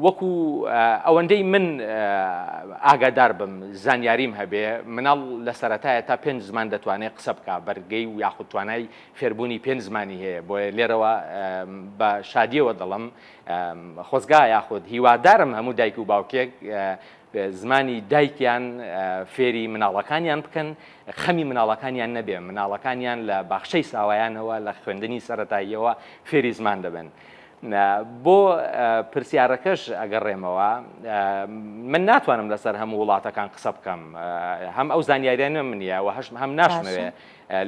وەکو ئەوەندەی من ئاگادار بم زانیاریم هەبێ مناڵ لە سەرەتایە تا پێنج زمان دەتوانێت قسە بکا بەرگەی و یاخود توانای فێربوونی پێنج زمانی هەیە بۆیە لێرەوە بە شادیەوە دەڵم خۆزگا یاخود هیوادارم هەموو دایک و باوکێک زمانی دایکیان فێری مناڵەکانیان بکەن خەمی مناڵەکانیان نەبێ مناڵەکانیان لە باخچەی ساوایانەوە لە خوێندنی سەتاییەوە فێری زمان دەبن. بۆ پرسیارەکەش ئەگەڕێمەوە من ناتوانم لەسەر هەموو وڵاتەکان قسە بکەم هەم ئەو زانیاریانە منیە و هەش هەم ناشمەوێ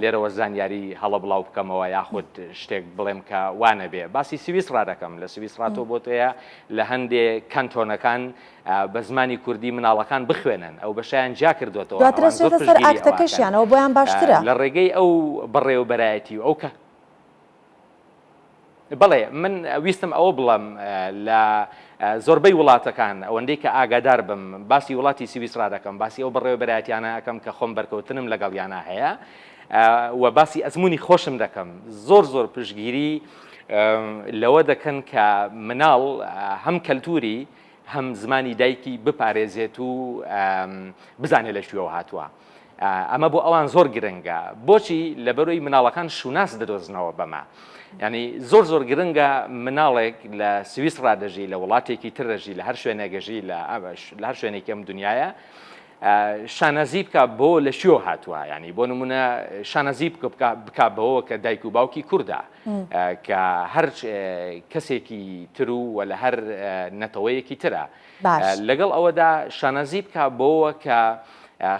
لێرەوە زانیاری هەڵە بڵاو بکەمەوە یاخود شتێک بڵێم کە وانەبێ باسی سویسڕا دەکەم لە سویسڕا تۆ بۆ تۆیە لە هەندێ کەنتۆنەکان بە زمانی کوردی مناڵەکان بخوێنن ئەو بەشیان جیا کردوێتەوە
دواتر سەر ئاکتەکەشیانەوە بۆیان باشترە
لە ڕێگەی ئەو بەڕێوەبەرایەتی و ئەو کە بەڵێ من ویستم ئەوە بڵێم لە زۆربەی وڵاتەکان ئەوەندەی کە ئاگادار بم باسی وڵاتی سویسرا دەکەم باسی ئەو بەڕێوەبەرایەتیانە ئەکەم کە خۆم بەرکەوتنم لەگەڵیانە هەیە و باسی ئەزمموی خۆشم دەکەم زۆر زۆر پشگیری لەوە دەکەن کە مناڵ هەم کەلتوری هەم زمانی دایکی بپارێزێت و بزانێت لە کوێوە هاتووە. ئەمە بۆ ئەوان زۆر گرنگە بۆچی لەبەرەوەی مناڵەکان شوناس دەدۆزنەوە بەمە ینی زۆر زۆر گرنگە مناڵێک لە سویسڕا دەژی لە وڵاتێکی تر دەژی لە هەر شوێنێک دەژی لە هەر شوێنێکی ئەم دنیاە. شانازی بکا بۆ لە کوێوە هاتووە یانی بۆ نمونە شانازی بکا بەوە کە دایک و باوکی کوردە کە هەر کەسێکی تر و لە هەر نەتەوەیەکی ترە لەگەڵ ئەوەدا شانازی بکا بۆوە کە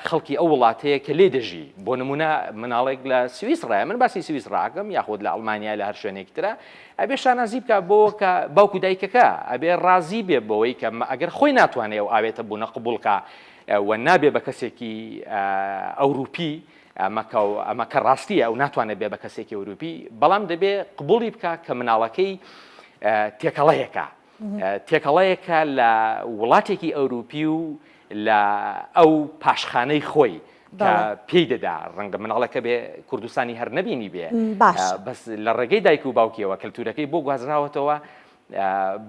خەڵکی ئەو وڵاتەیە کە لێ دەژی بۆ نمونە مناڵێک لە سویس ڕایە من باسی سویس ڕاکەم یاخود لە ئەڵمانیا لە هەر شوێنێکی ترە ئەبێ شانازی بکە بۆ کە باوکو دایکەکە ئەبێ ڕازی بێ بەوەی کە ئەگەر خۆی ناتوانێ ئەو ئاوێتە بوونە قبوڵکە و نابێ بە کەسێکی ئەوروپی ئەمە کە ئەمە کە ڕاستیە ئەو ناتوانێت بێ بە کەسێکی ئەوروپی بەڵام دەبێ قبوڵی بکە کە مناڵەکەی تێکەڵەیەکە تێکەڵەیەکە لە وڵاتێکی ئەوروپی و لە ئەو پاشخانەی خۆی کە پێی دەدا ڕەنگە مناڵەکە بێ کوردستانی هەر نەبینی بێ بەس لە ڕێگەی دایک و باوکیەوە کەلتورەکەی بۆ گوازراوەتەوە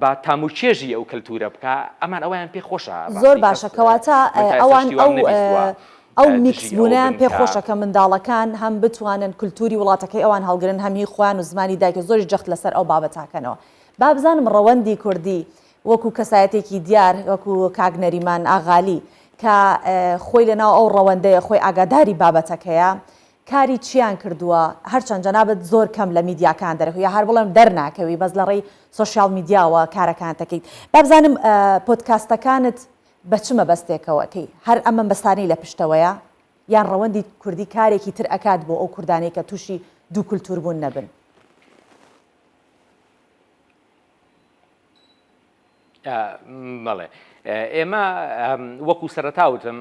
با تام و چێژی ئەو کەلتورە بکا ئەمان ئەویان پێ خۆشە
زۆر باشە کەواتە ئەوان ئەو ئەو میکس بوونیان پێ خۆشە کە منداڵەکان هەم بتوانن کولتوری وڵاتەکەی ئەوان هەڵگرن هەم هی خۆیان و زمانی دایکە زۆریش جەخت لەسەر ئەو بابەتاکەنەوە با بزانم ڕەوەندی کوردی وەکو کەسایەتێکی دیار وەکو کاک نەریمان ئاغالی کە خۆی لەناو ئەو ڕەوەندەیە خۆی ئاگاداری بابەتەکەیە کاری چیان کردووە هەرچەند جەنابت زۆر کەم لە میدیاکان دەرەکەوی یا هەر بڵێم دەرناکەوی بەس لە ڕێی سۆشیال میدیاوە کارەکانت دەکەیت با بزانم پۆدکاستەکانت بە چ مەبەستێکەوە ئەکەی هەر ئەم مەبەستانەی لە پشتەوەیە یان ڕەوەندی کوردی کارێکی تر ئەکات بۆ ئەو کوردانەی کە تووشی دوو کولتوور بوون نەبن؟
بەڵێ ئێمە وەکو سەرەتا وتم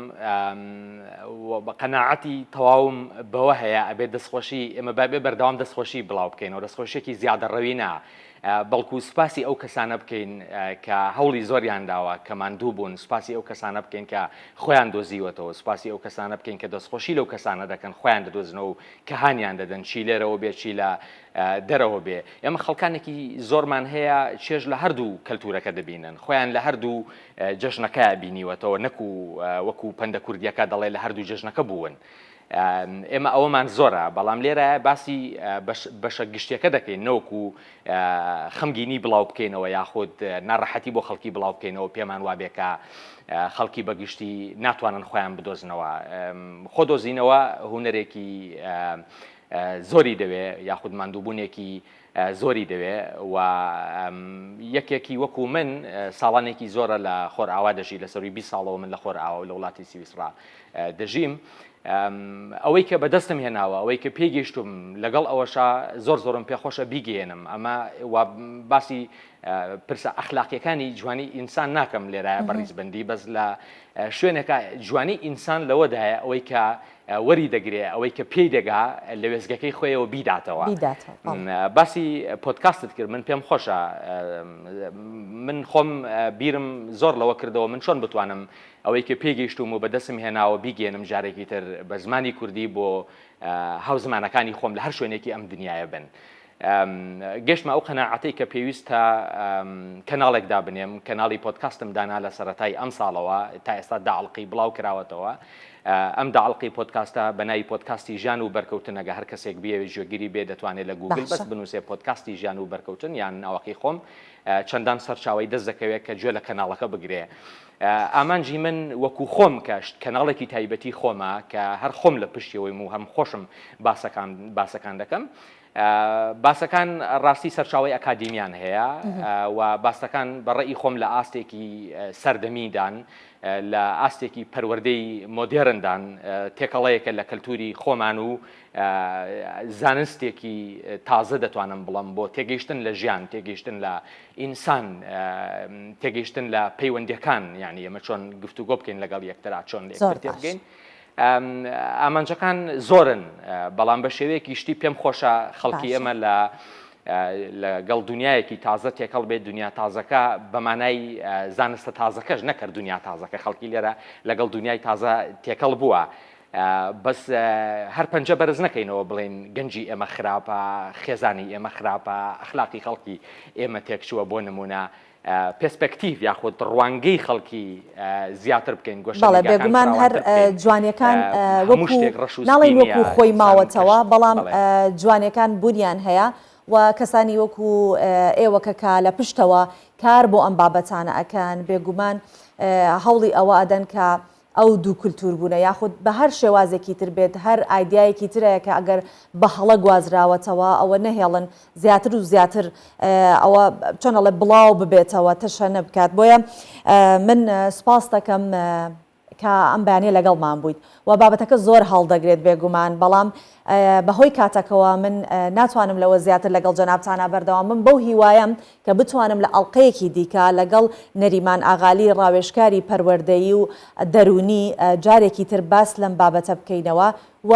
بە قەناعەتی تەواوم بەوە هەیە ئەبێت دەستخۆشی ئێمە بابێ بەردەوام دەستخۆشی بڵاو بکەینەوە دەستخۆشیێکی زیادە ڕەوی نا بەڵکو سوپاسی ئەو کەسانە بکەین کە هەوڵی زۆریان داوە کە ماندوو بوون سوپاسی ئەو کەسانە بکەین کە خۆیان دۆزیوەتەوە سوپاسی ئەو کەسانە بکەین کە دەستخۆشی لەو کەسانە دەکەن خۆیان دەدۆزنەوە و کە هانیان دەدەن چی لێرەوە بێ چی لە دەرەوە بێ. ئێمە خەڵکانێکی زۆرمان هەیە چێژ لە هەردوو کەلتوورەکە دەبینن، خۆیان لە هەردوو جەژنەکە بینیوەتەوە نەکو وەکو پەندە کوردییەکە دەڵێ لە هەردوو جەژنەکە بوون. ئێمە ئەوەمان زۆرە، بەڵام لێرە باسی بەشە گشتیەکە دەکەین نەوەکو خەمگینی بڵاو بکەینەوە یاخود ناڕەحەتی بۆ خەڵکی بڵاو بکەینەوە پێمان وابێ کە خەڵکی بەگشتی ناتوانن خۆیان بدۆزنەوە. خۆدۆزینەوە هونەرێکی زۆری دەوێ یاخود ماندووبوونێکی زۆری دەوێ و یەکێکی وەکو من ساڵانێکی زۆرە لە خۆرئاوا دەژی لە سەروی 20 ساڵەوە من لە خۆرئاوا و لە وڵاتی سویسڕا دەژیم ئەوەی کە بەدەستم هێناوە ئەوەی کە پێگەیشتم لەگەڵ ئەوەشا زۆر زۆرم پێخۆشە بیگەێنم ئەمە باسی پرسە ئەخلاقیەکانی جوانی ئینسان ناکەم لێرایە بەڕیزبندی بەس لە شوێنەکە جوانی ئینسان لەوەدایە ئەوەی کە وەری دەگرێ ئەوەی کە پێی دەگا لە وێستگەکەی خۆیەوە بیداتەوە.
بیداتەوە بەڵێ.
باسی پۆدکاستت کرد من پێم خۆشە من خۆم بیرم زۆر لەوە کردەوە من چۆن بتوانم ئەوەی کە پێگەیشتوم و بەدەستم هێناوە بیگەێنم جارێکی تر بە زمانی کوردی بۆ هاوزمانەکانی خۆم لە هەر شوێنێکی ئەم دنیاە بن. گەشتمە ئەو قەناعەتەی کە پێویستە کەناڵێک دابنێم، کەناڵی پۆدکاستم دانا لە سەرەتای ئەمساڵەوە تا ئێستا دە ئەڵقەی بڵاو کراوەتەوە. ئەم دە ئەڵقەی پۆدکاستە بە ناوی پۆدکاستی ژیان و بەرکەوتن ئەگە هەر کەسێک بیەوێت گوێگری بێ دەتوانێت لە گووگل بەس بنووسێ پۆدکاستی ژیان و بەرکەوتن یان ناوەکەی خۆم چەندان سەرچاوەی دەست دەکەوێت کە گوێ لە کەناڵەکە بگرێ. ئامانجی من وەکو خۆم کە کەناڵێکی تایبەتی خۆمە کە هەر خۆم لە پشتیەوەیم و هەم خۆشم باسەکان باسەکان دەکەم باسەکان ڕاستی سەرچاوەی ئەکادیمیان هەیە و باسەکان بە ڕەئی خۆم لە ئاستێکی سەردەمیدان لە ئاستێکی پەروەردەی مۆدێرندان تێکەڵەیەکە لە کەلتوری خۆمان و زانستێکی تازە دەتوانم بڵم بۆ تێگەیشتن لە ژیان تێگەیشتن لە ئینسان تێگەیشتن لە پەیوەندیەکان یعنی ئێمە چۆن گفتوگۆ بکەین لەگەڵ یەکترا چۆن لە یەکتر تێبگەین ئامانجەکان زۆرن، بەڵام بە شێوەیەکی گشتی پێم خۆشە خەڵکی ئێمە لە لەگەڵ دنیایەکی تازە تێکەڵ بێت، دنیا تازەکە بە مانای زانستە تازەکەش نەکرد دنیا تازەکە خەڵکی لێرە لەگەڵ دنیای تازە تێکەڵ بووە. بەس هەر پەنجە بەرز نەکەینەوە بڵێین گەنجی ئێمە خراپە، خێزانی ئێمە خراپە، ئەخلاقی خەڵکی ئێمە تێکچووە بۆ نموونە پێسپەکتیڤ یاخود ڕوانگەی خەڵکی زیاتر بکەین، گۆشە
بەڵێ
نیگاکان
بێگومان هەر
فراوانتر بکەین،
جوانیەکان
هەموو
وەکو
شتێک ڕەش و سپی
ناڵێین
نییە،
وەکو خۆی
ئینسان
ماوەتەوە
کەش
بەڵام
بەڵێ.
جوانیەکان بونیان هەیە و کەسانی وەکو ئێوە کە کە لە پشتەوە کار بۆ ئەم بابەتانە ئەکەن بێگومان هەوڵی ئەوە ئەدەن کە. ئەو دوو کولتوور بوونە یاخود بە هەر شێوازێکی تر بێت هەر ئایدیایەکی ترە کە ئەگەر بە هەڵە گوازراوەتەوە ئەوە نەهێڵن زیاتر و زیاتر ئەوە چۆن ئەڵێ بڵاو ببێتەوە تەشەنە بکات بۆیە من سوپاس دەکەم کە ئەم بەیانیە لەگەڵمان بوویت و بابەتەکە زۆر هەڵدەگرێت بێگومان بەڵام بەهۆی کاتەکەوە من ناتوانم لەوە زیاتر لەگەڵ جەنابتانا بەردەوام بم بەو هیوایەم کە بتوانم لە ئەڵقەیەکی دیکە لەگەڵ نەریمان ئاغالی ڕاوێژکاری پەروەردەیی و دەروونی جارێکی تر باس لەم بابەتە بکەینەوە و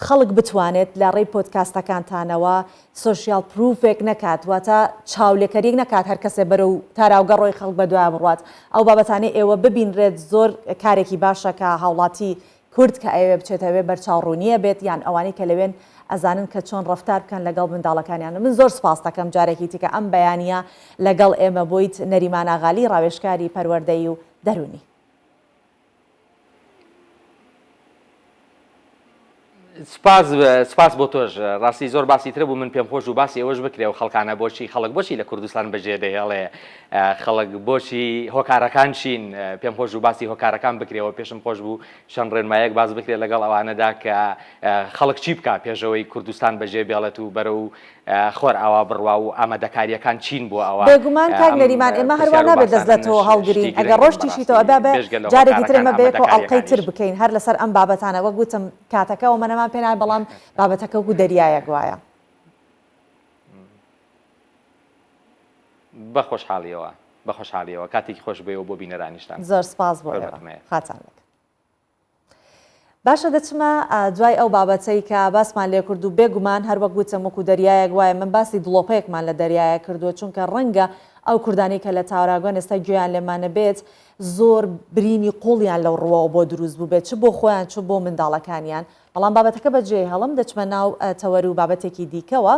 خەڵک بتوانێت لە ڕێی پۆدکاستەکانتانەوە social proof ێک نەکات واتە چاولێکەریەک نەکات هەر کەسێ بەرەو تاراوگە ڕۆی خەڵک بەدوایە بڕوات ئەو بابەتانەی ئێوە ببینرێت زۆر کارێکی باشە کە هاوڵاتی کورد کە ئەیەوێ بچێتە ئەوێ بەرچاوڕوونیە بێت یان ئەوانەی کە لەوێن ئەزانن کە چۆن ڕەفتار بکەن لەگەڵ منداڵەکانیان من زۆر سپاست دەکەم جارێکی تیکە ئەم بەیانیە لەگەڵ ئێمە بوویت نەریمان ئاغالی ڕاوێژکاری پەروەردەیی و دەروونی.
سپاس سپاس بۆ تۆش ڕاستی زۆر باسی ترە بوو من پێم خۆش و باسی ئەوەش بکرێ و خەڵکانە بۆچی خەڵک بۆچی لە کوردستان بەجێ دەهێڵێ خەڵک بۆچی هۆکارەکان چین پێم خۆش و باسی هۆکارەکان بکرێەوە پێشم خۆش بوو چەند ڕێنمایەک باس بکرێت لەگەڵ ئەوانەدا کە خەڵک چی بکا پێشەوەی کوردستان بەجێ بێڵێت و بەرەو خۆرئاوا بڕوا و ئامادەکارییەکان چین بۆ ئەوە؟
بێگومان کاک
ئەم
نەریمان ئێمە هەروا
پرسیار و
نابێت دەست لە
باسانە
تۆ هەڵگرین
شتی
ئەگەر
گرنگن
ڕۆشتیشیتەوە
بەڕاستی
ئەبا بە
بێژگە لە
جارێکی تر
هۆکارەکان
ئێمە بەیەکەوە ئەڵقەی تر
ئامادەکارییەکانیش.
بکەین هەر لەسەر ئەم بابەتانە وەک وتم کاتەکە ئەومەنەمان پێ نایە بەڵام بابەتەکە وەکو دەریایەک وایە.
بە خۆشحاڵیەوە بە خۆشحاڵیەوە کاتێکی خۆش بۆ ئێوە بۆ بینەرانیشتان.
زۆر سپاس بۆ ئێوە.
حورمەتم هەیە.
خاتان لەگەڵ. باشە دەچمە دوای ئەو بابەتەی کە باسمان لێ کرد و بێ گومان هەر وەک وتم وەکو دەریایەک وایە من باسی دڵۆپەیەکمان لە دەریایە کردووە چونکە ڕەنگە ئەو کوردانەی کە لە تاراگۆن ئێستا گوێیان لێمانە بێت زۆر برینی قوڵیان لەو ڕووەوە بۆ دروست بوو بێت چ بۆ خۆیان چ بۆ منداڵەکانیان بەڵام بابەتەکە بەجێ هەڵم دەچمە ناو تەوەر و بابەتێکی دیکەوە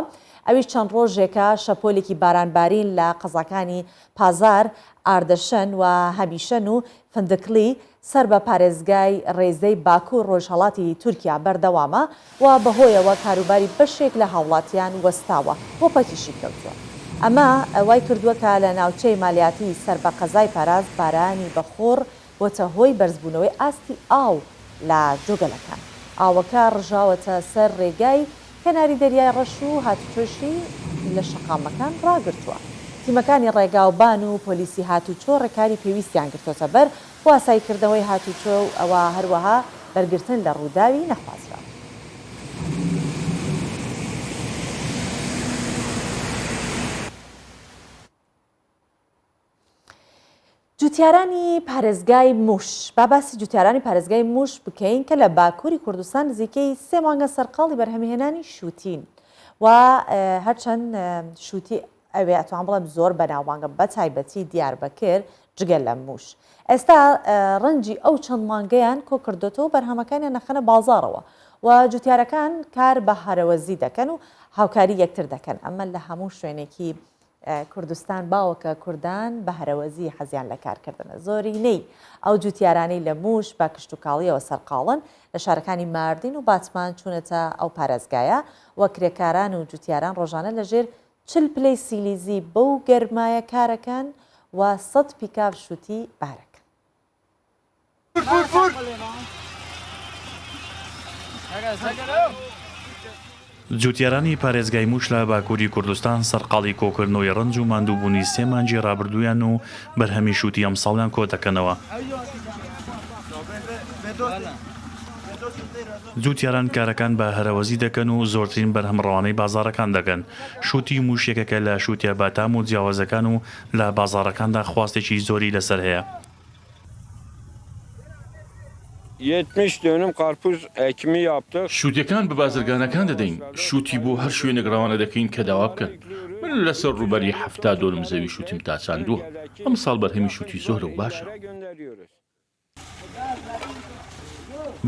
ئەویش چەند ڕۆژێکە شەپۆلێکی بارانبارین لە قەزاکانی پازار، ئاردەشەن و هەمیشەن و فندکلی سەر بە پارێزگای ڕێزەی باکوور ڕۆژهەڵاتی تورکیا بەردەوامە و بەهۆیەوە کاروباری بەشێک لە هاوڵاتیان وەستاوە و پەکیشی کەوتووە. ئەمە وای کردووە کە لە ناوچەی مالیاتی سەر بە قەزای پاراز بارانی بەخوڕ بۆتە هۆی بەرزبوونەوەی ئاستی ئاو لە جۆگەلەکان. ئاوەکە ڕژاوەتە سەر ڕێگای کەناری دەریای ڕەش و هاتوچۆشی لە شەقامەکان ڕاگرتووە. تیمەکانی ڕێگاوبان و پۆلیسی هاتوچۆ ڕێکاری پێویستیان گرتۆتەبەر بۆ ئاساییکردنەوەی هاتوچۆ و هەروەها بەرگرتن لە ڕووداوی نەخوازراو. جوتیارانی پارێزگای موش با باسی جوتیارانی پارێزگای موش بکەین کە لە باکووری کوردستان نزیکەی سێ مانگە سەرقاڵی بەرهەمهێنانی شووتین و هەرچەند شووتی ئەوێ ئەتوان بڵێم زۆر بەناوبانگە بە تایبەتی دیاربەکر جگە لە موش ئێستا ڕەنجی ئەو چەند مانگەیان کۆ کردۆتەوە بەرهەمەکانیان نەخەنە بازاڕەوە و جوتیارەکان کار بە هەرەوەزی دەکەن و هاوکاری یەکتر دەکەن ئەمە لە هەموو شوێنێکی کوردستان باوە کە کوردان بە هەرەوەزی حەزیان لە کارکردنە. زۆرینەی ئەو جوتیارانەی لە مووش بە کشتوکاڵییەوە سەرقاڵن، لە شارەکانی ماردین و باتمان چوونەتە ئەو پارێزگایە و کرێکاران و جوتیاران ڕۆژانە لەژێر 40 پلەی سیلیزی بەو گەرمایە کارەکەن و سەد پیکاب شوتی بارەکەن.
جوتیارانی پارێزگای موش لە باکووری کوردستان سەرقاڵی کۆکردنەوەی ڕەنج و ماندووبوونی سێ مانگی ڕابردوویان و بەرهەمی شووتی ئەمساڵیان کۆدەکەنەوە. جوتیاران کارەکان بە هەرەوەزی دەکەن و زۆرترین بەرهەم ڕەوانەی بازاڕەکان دەکەن. شووتی موش یەکێکە لە شووتیە بەتام و جیاوازەکان و لە بازاڕەکاندا خواستێکی زۆری لەسەر هەیە.
شووتیەکان بە بازرگانەکان دەدەین، شووتی بۆ هەر شوێنێک ڕەوانە دەکەین کە داوا بکەن. من لەسەر ڕووبەری 70 دۆنم زەوی شووتیم تاچاندووە. ئەمساڵ بەرهەمی شووتی زۆرە و باشە.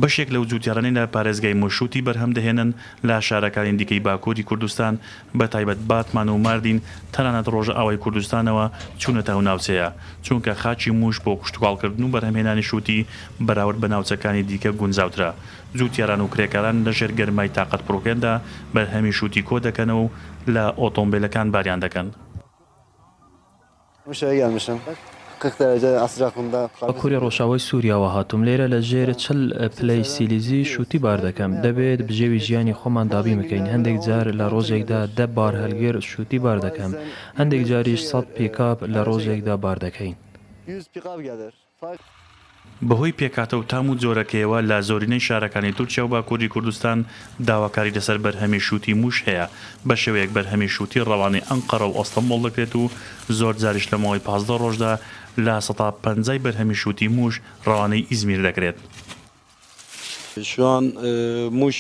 بەشێک لەو جووتیارانەی لە پارێزگای موش شووتی بەرهەم دەهێنن، لە شارەکانی دیکەی باکووری کوردستان بە تایبەت باتمان و ماردین تەنانەت ڕۆژئاوای کوردستانەوە چوونەتە ئەو ناوچەیە، چونکە خاکی مووش بۆ کشتوکاڵکردن و بەرهەمهێنانی شووتی بەراورد بە ناوچەکانی دیکە گونجاوترە. جووتیاران و کرێکاران لەژێر گەرمای تاقەتپڕوکێندا بەرهەمی شووتی کۆدەکەنەوە و لە ئۆتۆمبێلەکان باریان دەکەن.
باکووری ڕۆژئاوای سووریاوە هاتووم، لێرە لە ژێر 40 پلەی سیلیزی شووتی بار دەکەم، دەبێت بژێوی ژیانی خۆمان دابین بکەین، هەندێک جار لە ڕۆژێکدا دە بارهەڵگر شووتی بار دەکەم، هەندێک جاریش سەد پیکاب لە ڕۆژێکدا بار دەکەین.
بەهۆی پێکهاتە و تام و جۆرەکەیەوە لە زۆرینەی شارەکانی تورکیا و باکووری کوردستان داواکاری لەسەر بەرهەمی شووتی مووش هەیە، بەشێوەیەک بەرهەمی شووتی ڕەوانەی ئەنقەرە و ئەستەنبوڵ دەکرێت و زۆرجاریش لە ماوەی 15 ڕۆژدا لە سەتا پەنجای بەرهەمی شووتی مووش ڕەوانەی ئیزمیر دەکرێت.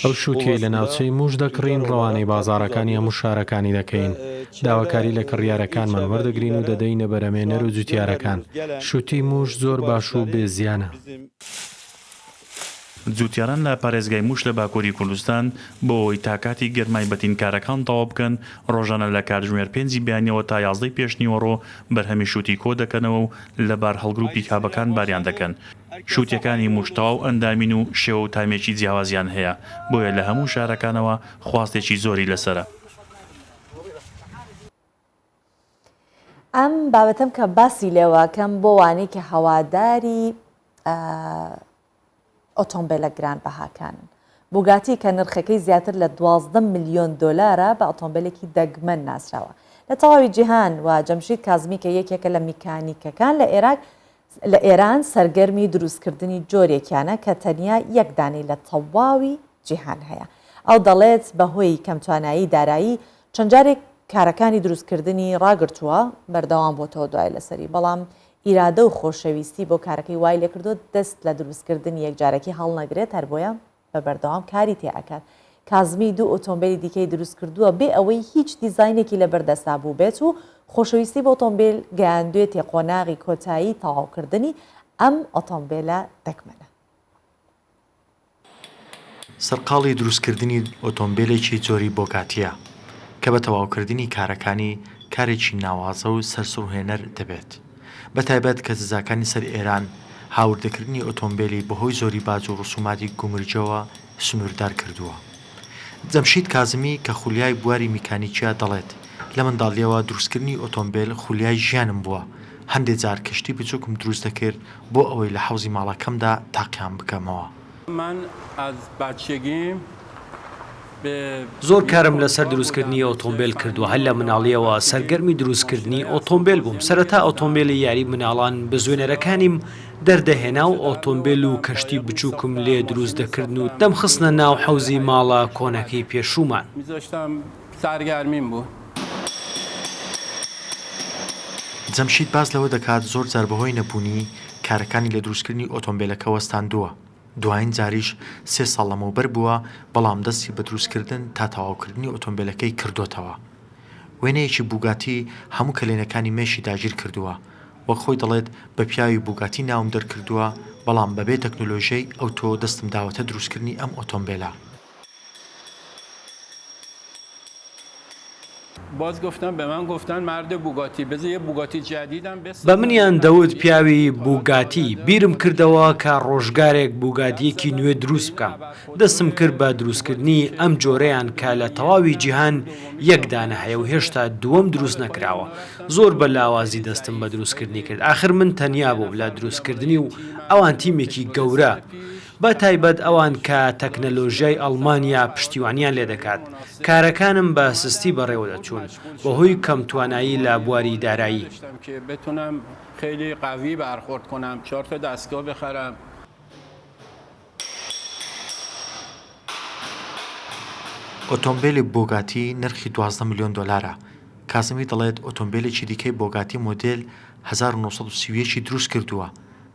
ئەو شووتییەی لە ناوچەی مووش دەکڕین ڕەوانەی بازاڕەکانی هەموو شارەکانی دەکەین. داواکاری لە کڕیارەکانمان وەردەگرین و دەدەینە بەرهەمێنەر و جوتیارەکان. شووتیی مووش زۆر باش و بێ زیانە.
جوتیاران لە پارێزگای مووش لە باکووری کوردستان بۆ ئەوەی تا کاتی گەرمای بەتین کارەکان تەواو بکەن، ڕۆژانە لە کاتژمێر پێنجی بەیانیەوە تا یازدەی پێشنیوەڕۆ بەرهەمی شووتی کۆدەکەنەوە و لە بارهەڵگر و پیکابەکان باریان دەکەن. شووتیەکانی مووش تەواو ئەندامین و شێوە و تامێکی جیاوازیان هەیە، بۆیە لە هەموو شارەکانەوە خواستێکی زۆری لەسەرە.
ئەم بابەتەم کە باسی لێوەکەم بۆ وانەی کە هەواداری ئۆتۆمبیلە گرانبەهاکانن. بوگاتی کە نرخەکەی زیاتر لە 12 ملیۆن دۆلارە بە ئۆتۆمبیلێکی دەگمەن ناسراوە لە تەواوی جیهان و جەمشید کازمی کە یەکێکە لە میکانیکەکان لە ئێراق لە ئێران سەرگەرمی دروستکردنی جۆرێکیانە کە تەنیا یەک دانەی لە تەواوی جیهان هەیە. ئەو دەڵێت بەهۆی کەمتوانایی دارایی چەند جارێک کارەکانی دروستکردنی ڕاگرتووە، بەردەوام بۆتەوە دوای لەسەری، بەڵام ئیرادە و خۆشەویستی بۆ کارەکەی وای لێکردووە دەست لە دروستکردنی یەکجارەکی هەڵنەگرێت، هەربۆیە بە بەردەوام کاری تێ ئەکات. کازمی دوو ئۆتۆمبێلی دیکەی دروست کردووە بێ ئەوەی هیچ دیزاینێکی لەبەردەستا بووبێت و خۆشەویستی بۆ ئۆتۆمبێل گەیاندوێتیە قۆناغی کۆتایی تەواوکردنی ئەم ئۆتۆمبێلە دەگمەنە.
سەرقاڵی دروستکردنی ئۆتۆمبێلێکی جۆری بۆگاتییە، کە بە تەواوکردنی کارەکانی، کارێکی ناوازە و سەرسوڕهێنەر دەبێت. بەتایبەت کە سزاکانی سەر ئێران، هاوردەکردنی ئۆتۆمبێلی بەهۆی زۆری باج و ڕسوماتی گومرگیەوە سنووردار کردووە. جەمشید کازمی کە خولیای بواری میکانیکیە دەڵێت، لە منداڵیەوە دروستکردنی ئۆتۆمبێل خولیای ژیانم بووە، هەندێ جار کەشتی بچووکم دروست دەکرد بۆ ئەوەی لە حەوزی ماڵەکەمدا تاقیان بکەمەوە.
من از بچگیم به
زۆر کارم لەسەر دروستکردنی ئۆتۆمبێل کردووە، هەر لە مناڵییەوە سەرگەرمی دروستکردنی ئۆتۆمبێل بووم، سەرەتا ئۆتۆمبێلی یاری مناڵان بزوێنەرەکانیم دەردەهێنا و ئۆتۆمبێل و کەشتی بچووکم لێ دروست دەکردن و دەمخستنە ناو حەوزی ماڵە کۆنەکەی پێشوومان.
جەمشید باس لەوە دەکات زۆر جار بەهۆی نەبوونی، کارەکانی لە دروستکردنی ئۆتۆمبێلەکە وەستاندووە، دوایین جاریش سێ ساڵ لەمەوبەر بووە، بەڵام دەستی بە دروستکردن تا تەواوکردنی ئۆتۆمبێلەکەی کردۆتەوە. وێنەیەکی بوگاتی هەموو کەلێنەکانی مێشکی داگیرکردووە، وەک خۆی دەڵێت بە پیاوی بوگاتی ناوم دەرکردووە، بەڵام بەبێ تەکنۆلۆژیای ئەوتۆ دەستم داوەتە دروستکردنی ئەم ئۆتۆمبێلە.
بە منیان دەوت پیاوی بوگاتی، بیرم کردەوە کە ڕۆژگارێک بوگاتییەکی نوێ دروست بکەم، دەستم کرد بە دروستکردنی ئەم جۆرەیان کە لە تەواوی جیهان یەک دانە هەیە و هێشتا دووەم دروست نەکراوە، زۆر بە لاوازی دەستم بە دروستکردنی کرد، ئاخر من تەنیا بووم لە دروستکردنی و ئەوان تیمێکی گەورە، بە تایبەت ئەوان کە تەکنەلۆژیای ئەڵمانیا پشتیوانیان لێدەکات، کارەکانم بە سستی بەڕێوەدەچوون بەهۆی کەمتوانایی لە بواری دارایی.
ئۆتۆمبێلی بۆگاتی نرخی 12 ملیۆن دۆلارە، کازمی دەڵێت ئۆتۆمبێلێکی دیکەی بۆگاتی مۆدێل 1931 ی دروستکردووە،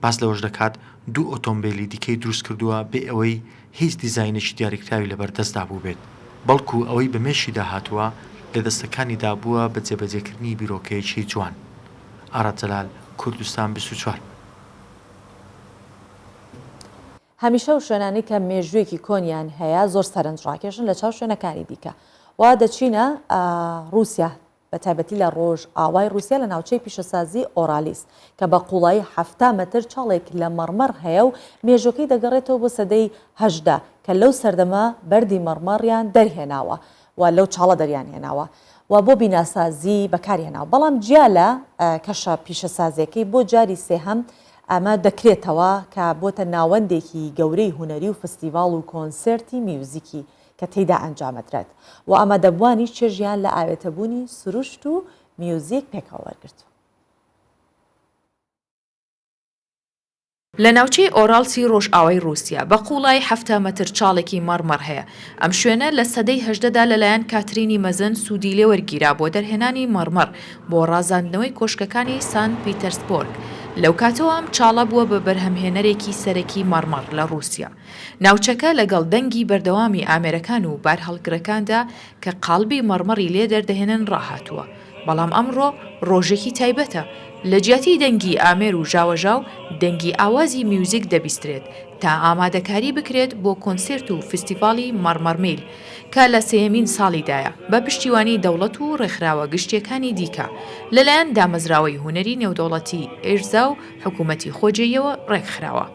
باس لەوەش دەکات، دوو ئۆتۆمبێلی دیکەی دروستکردووە بێ ئەوەی هیچ دیزاینێکی دیاریکراوی لەبەردەستدا بووبێت، بەڵکو ئەوەی بە مێشکیدا هاتووە لە دەستەکانیدا بووە بە جێبەجێکردنی بیرۆکەیەکی جوان. ئاراد جەلال، کوردستان 24.
هەمیشە ئەو شوێنانەی کە مێژوویەکی کۆنیان هەیە زۆر سەرنجڕاکێشن لە چاو شوێنەکانی دیکە و دەچینە ڕووسیا بە تایبەتی لە ڕۆژئاوای ڕووسیا لە ناوچەی پیشەسازی ئۆرالیس کە بە قوڵایی 70 مەتر چاڵێک لە مەڕمەڕ هەیە و مێژوەکەی دەگەڕێتەوە بۆ سەدەی هەژدە کە لەو سەردەمە بەردی مەڕمەڕیان دەرهێناوە و لەو چاڵە دەریان هێناوە. و بۆ بیناسازی بەکارهێناوە، بەڵام جیا لە کەشە پیشەسازیەکەی بۆ جاری سێهەم ئەمە دەکرێتەوە کە بۆتە ناوەندێکی گەورەی هونەری و فستیڤاڵ و کۆنسێرتی میوزیکی کە تێیدا ئەنجامەدرێت و ئامادەبووانیش چێژیان لە ئاوێتەبوونی سروشت و میوزیک پێکەوە وەرگرتووە.
لە ناوچەی ئۆراڵسی ڕۆژئاوای ڕووسیا، بە قووڵایی 70 مەتر چاڵێکی مەڕمەڕ هەیە. ئەم شوێنە لە سەدەی 18 دا لەلایەن کاترینی مەزن سوودی لێ وەرگیرا بۆ دەرهێنانی مەڕمەڕ بۆ ڕازاندنەوەی کۆشکەکانی سان پیتەرسبۆرگ. لەو کاتەوە ئەم چاڵە بووە بە بەرهەمهێنەرێکی سەرەکی مەڕمەڕ لە ڕووسیا. ناوچەکە لەگەڵ دەنگی بەردەوامی ئامێرەکان و بارهەڵگرەکاندا کە قاڵبی مەڕمەڕی لێ دەردەهێنن ڕاهاتووە. بەڵام ئەمڕۆ ڕۆژێکی تایبەتە، لە جیاتی دەنگی ئامێر و ژاوەژاو، دەنگی ئاوازی میوزیک دەبیسترێت تا ئامادەکاری بکرێت بۆ کۆنسێرت و فیستیڤاڵی مەڕمەڕمیل کە لە سێیەمین ساڵیدایە بە پشتیوانی دەوڵەت و ڕێکخراوە گشتییەکانی دیکە لەلایەن دامەزراوەی هونەری نێودەوڵەتی ئێرزا و حکومەتی خۆجێیەوە ڕێکخراوە.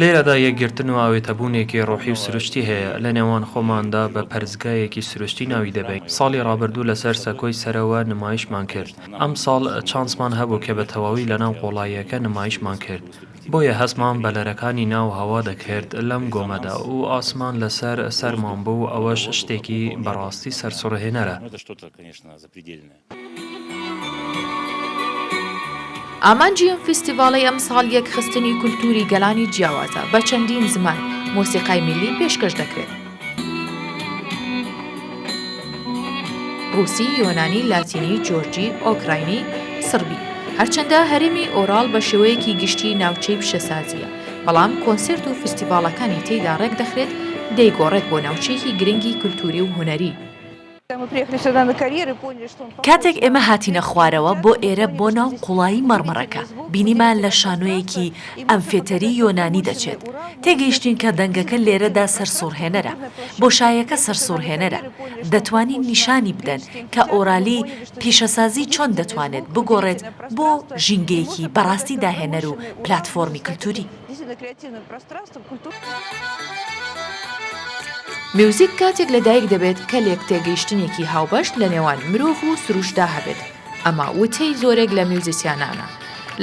لێرەدا یەکگرتن و ئاوێتەبوونێکی ڕۆحی و سروشتی هەیە لە نێوان خۆماندا بە پەرستگایەکی سروشتی ناوی دەبەین. ساڵی ڕابردوو لەسەر سەکۆی سەرەوە نمایشمان کرد. ئەمساڵ چانسمان هەبوو کە بە تەواوی لەناو قوڵاییەکە نمایشمان کرد. بۆیە هەستمان بە لەرەکانی ناو هەوا دەکرد لەم گۆمەدا و ئاسمان لەسەر سەرمان بوو ئەوەش شتێکی بەڕاستی سەرسوڕهێنەرە.
ئامانجی ئەم فیستیڤاڵەی ئەمساڵ یەکخستنی کولتووری گەلانی جیاوازە، بە چەندین زمان مۆسیقای میللی پێشکەش دەکرێت. ڕووسی، یۆنانی، لاتینی، جۆرجی، ئۆکراینی، سڕبی. هەرچەندە هەرێمی ئۆراڵ بە شێوەیەکی گشتی ناوچەی پیشەسازییە، بەڵام کۆنسێرت و فیستیڤاڵەکانی تێیدا ڕێکدەخرێت دەیگۆڕێت بۆ ناوچەیەکی گرنگی کولتووری و هونەری.
کاتێک ئێمە هاتینە خوارەوە بۆ ئێرە بۆ ناو قوڵایی مەڕمەڕەکە، بینیمان لە شانۆیەکی ئەمفێتەری یۆنانی دەچێت. تێگەیشتین کە دەنگەکە لێرەدا سەرسوڕهێنەرە. بۆشایەکە سەرسوڕهێنەرە. دەتوانین نیشانی بدەن کە ئۆرالی پیشەسازی چۆن دەتوانێت بگۆڕێت بۆ ژینگەیەکی بەڕاستی داهێنەر و پلاتفۆرمی کلتوری.
میوزیک کاتێک لەدایک دەبێت کە لێکتێگەیشتنێکی هاوبەش لە نێوان مرۆڤ و سروشتدا هەبێت، ئەمە وتەی زۆرێک لە میوزیسیانانە.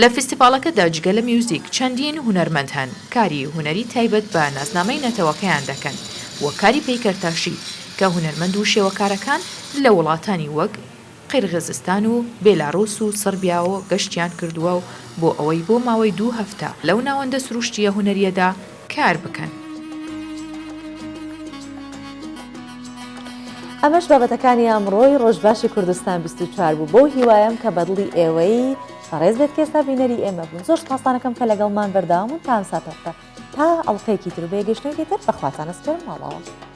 لە فیستیڤاڵەکەدا جگە لە میوزیک چەندین هونەرمەند هەن کاری هونەری تایبەت بە ناسنامەی نەتەوەکەیان دەکەن وەک کاری پەیکەرتاشی کە هونەرمەند و شێوەکارەکان لە وڵاتانی وەک قیرغیزستان و بێلاروس و سڕبیاوە گەشتیان کردووە و بۆ ئەوەی بۆ ماوەی دوو هەفتە لەو ناوەندە سروشتییە هونەرییەدا کار بکەن.
ئەمەش بابەتەکانی ئەمڕۆی ڕۆژباشی کوردستان 24 بوو بەو هیوایەم کە بەدڵی ئێوەی بەڕێز بێت کە ئێستا بینەری ئێمە بوون زۆر سپاستانەکەم کە لەگەڵمان بەردەوام بوون تا ئەم ساتەوەختە تا ئەڵقەیەکی تر و بەیەگەشتنێکی تر بەخواتان ئەسپێرم ماڵاوە.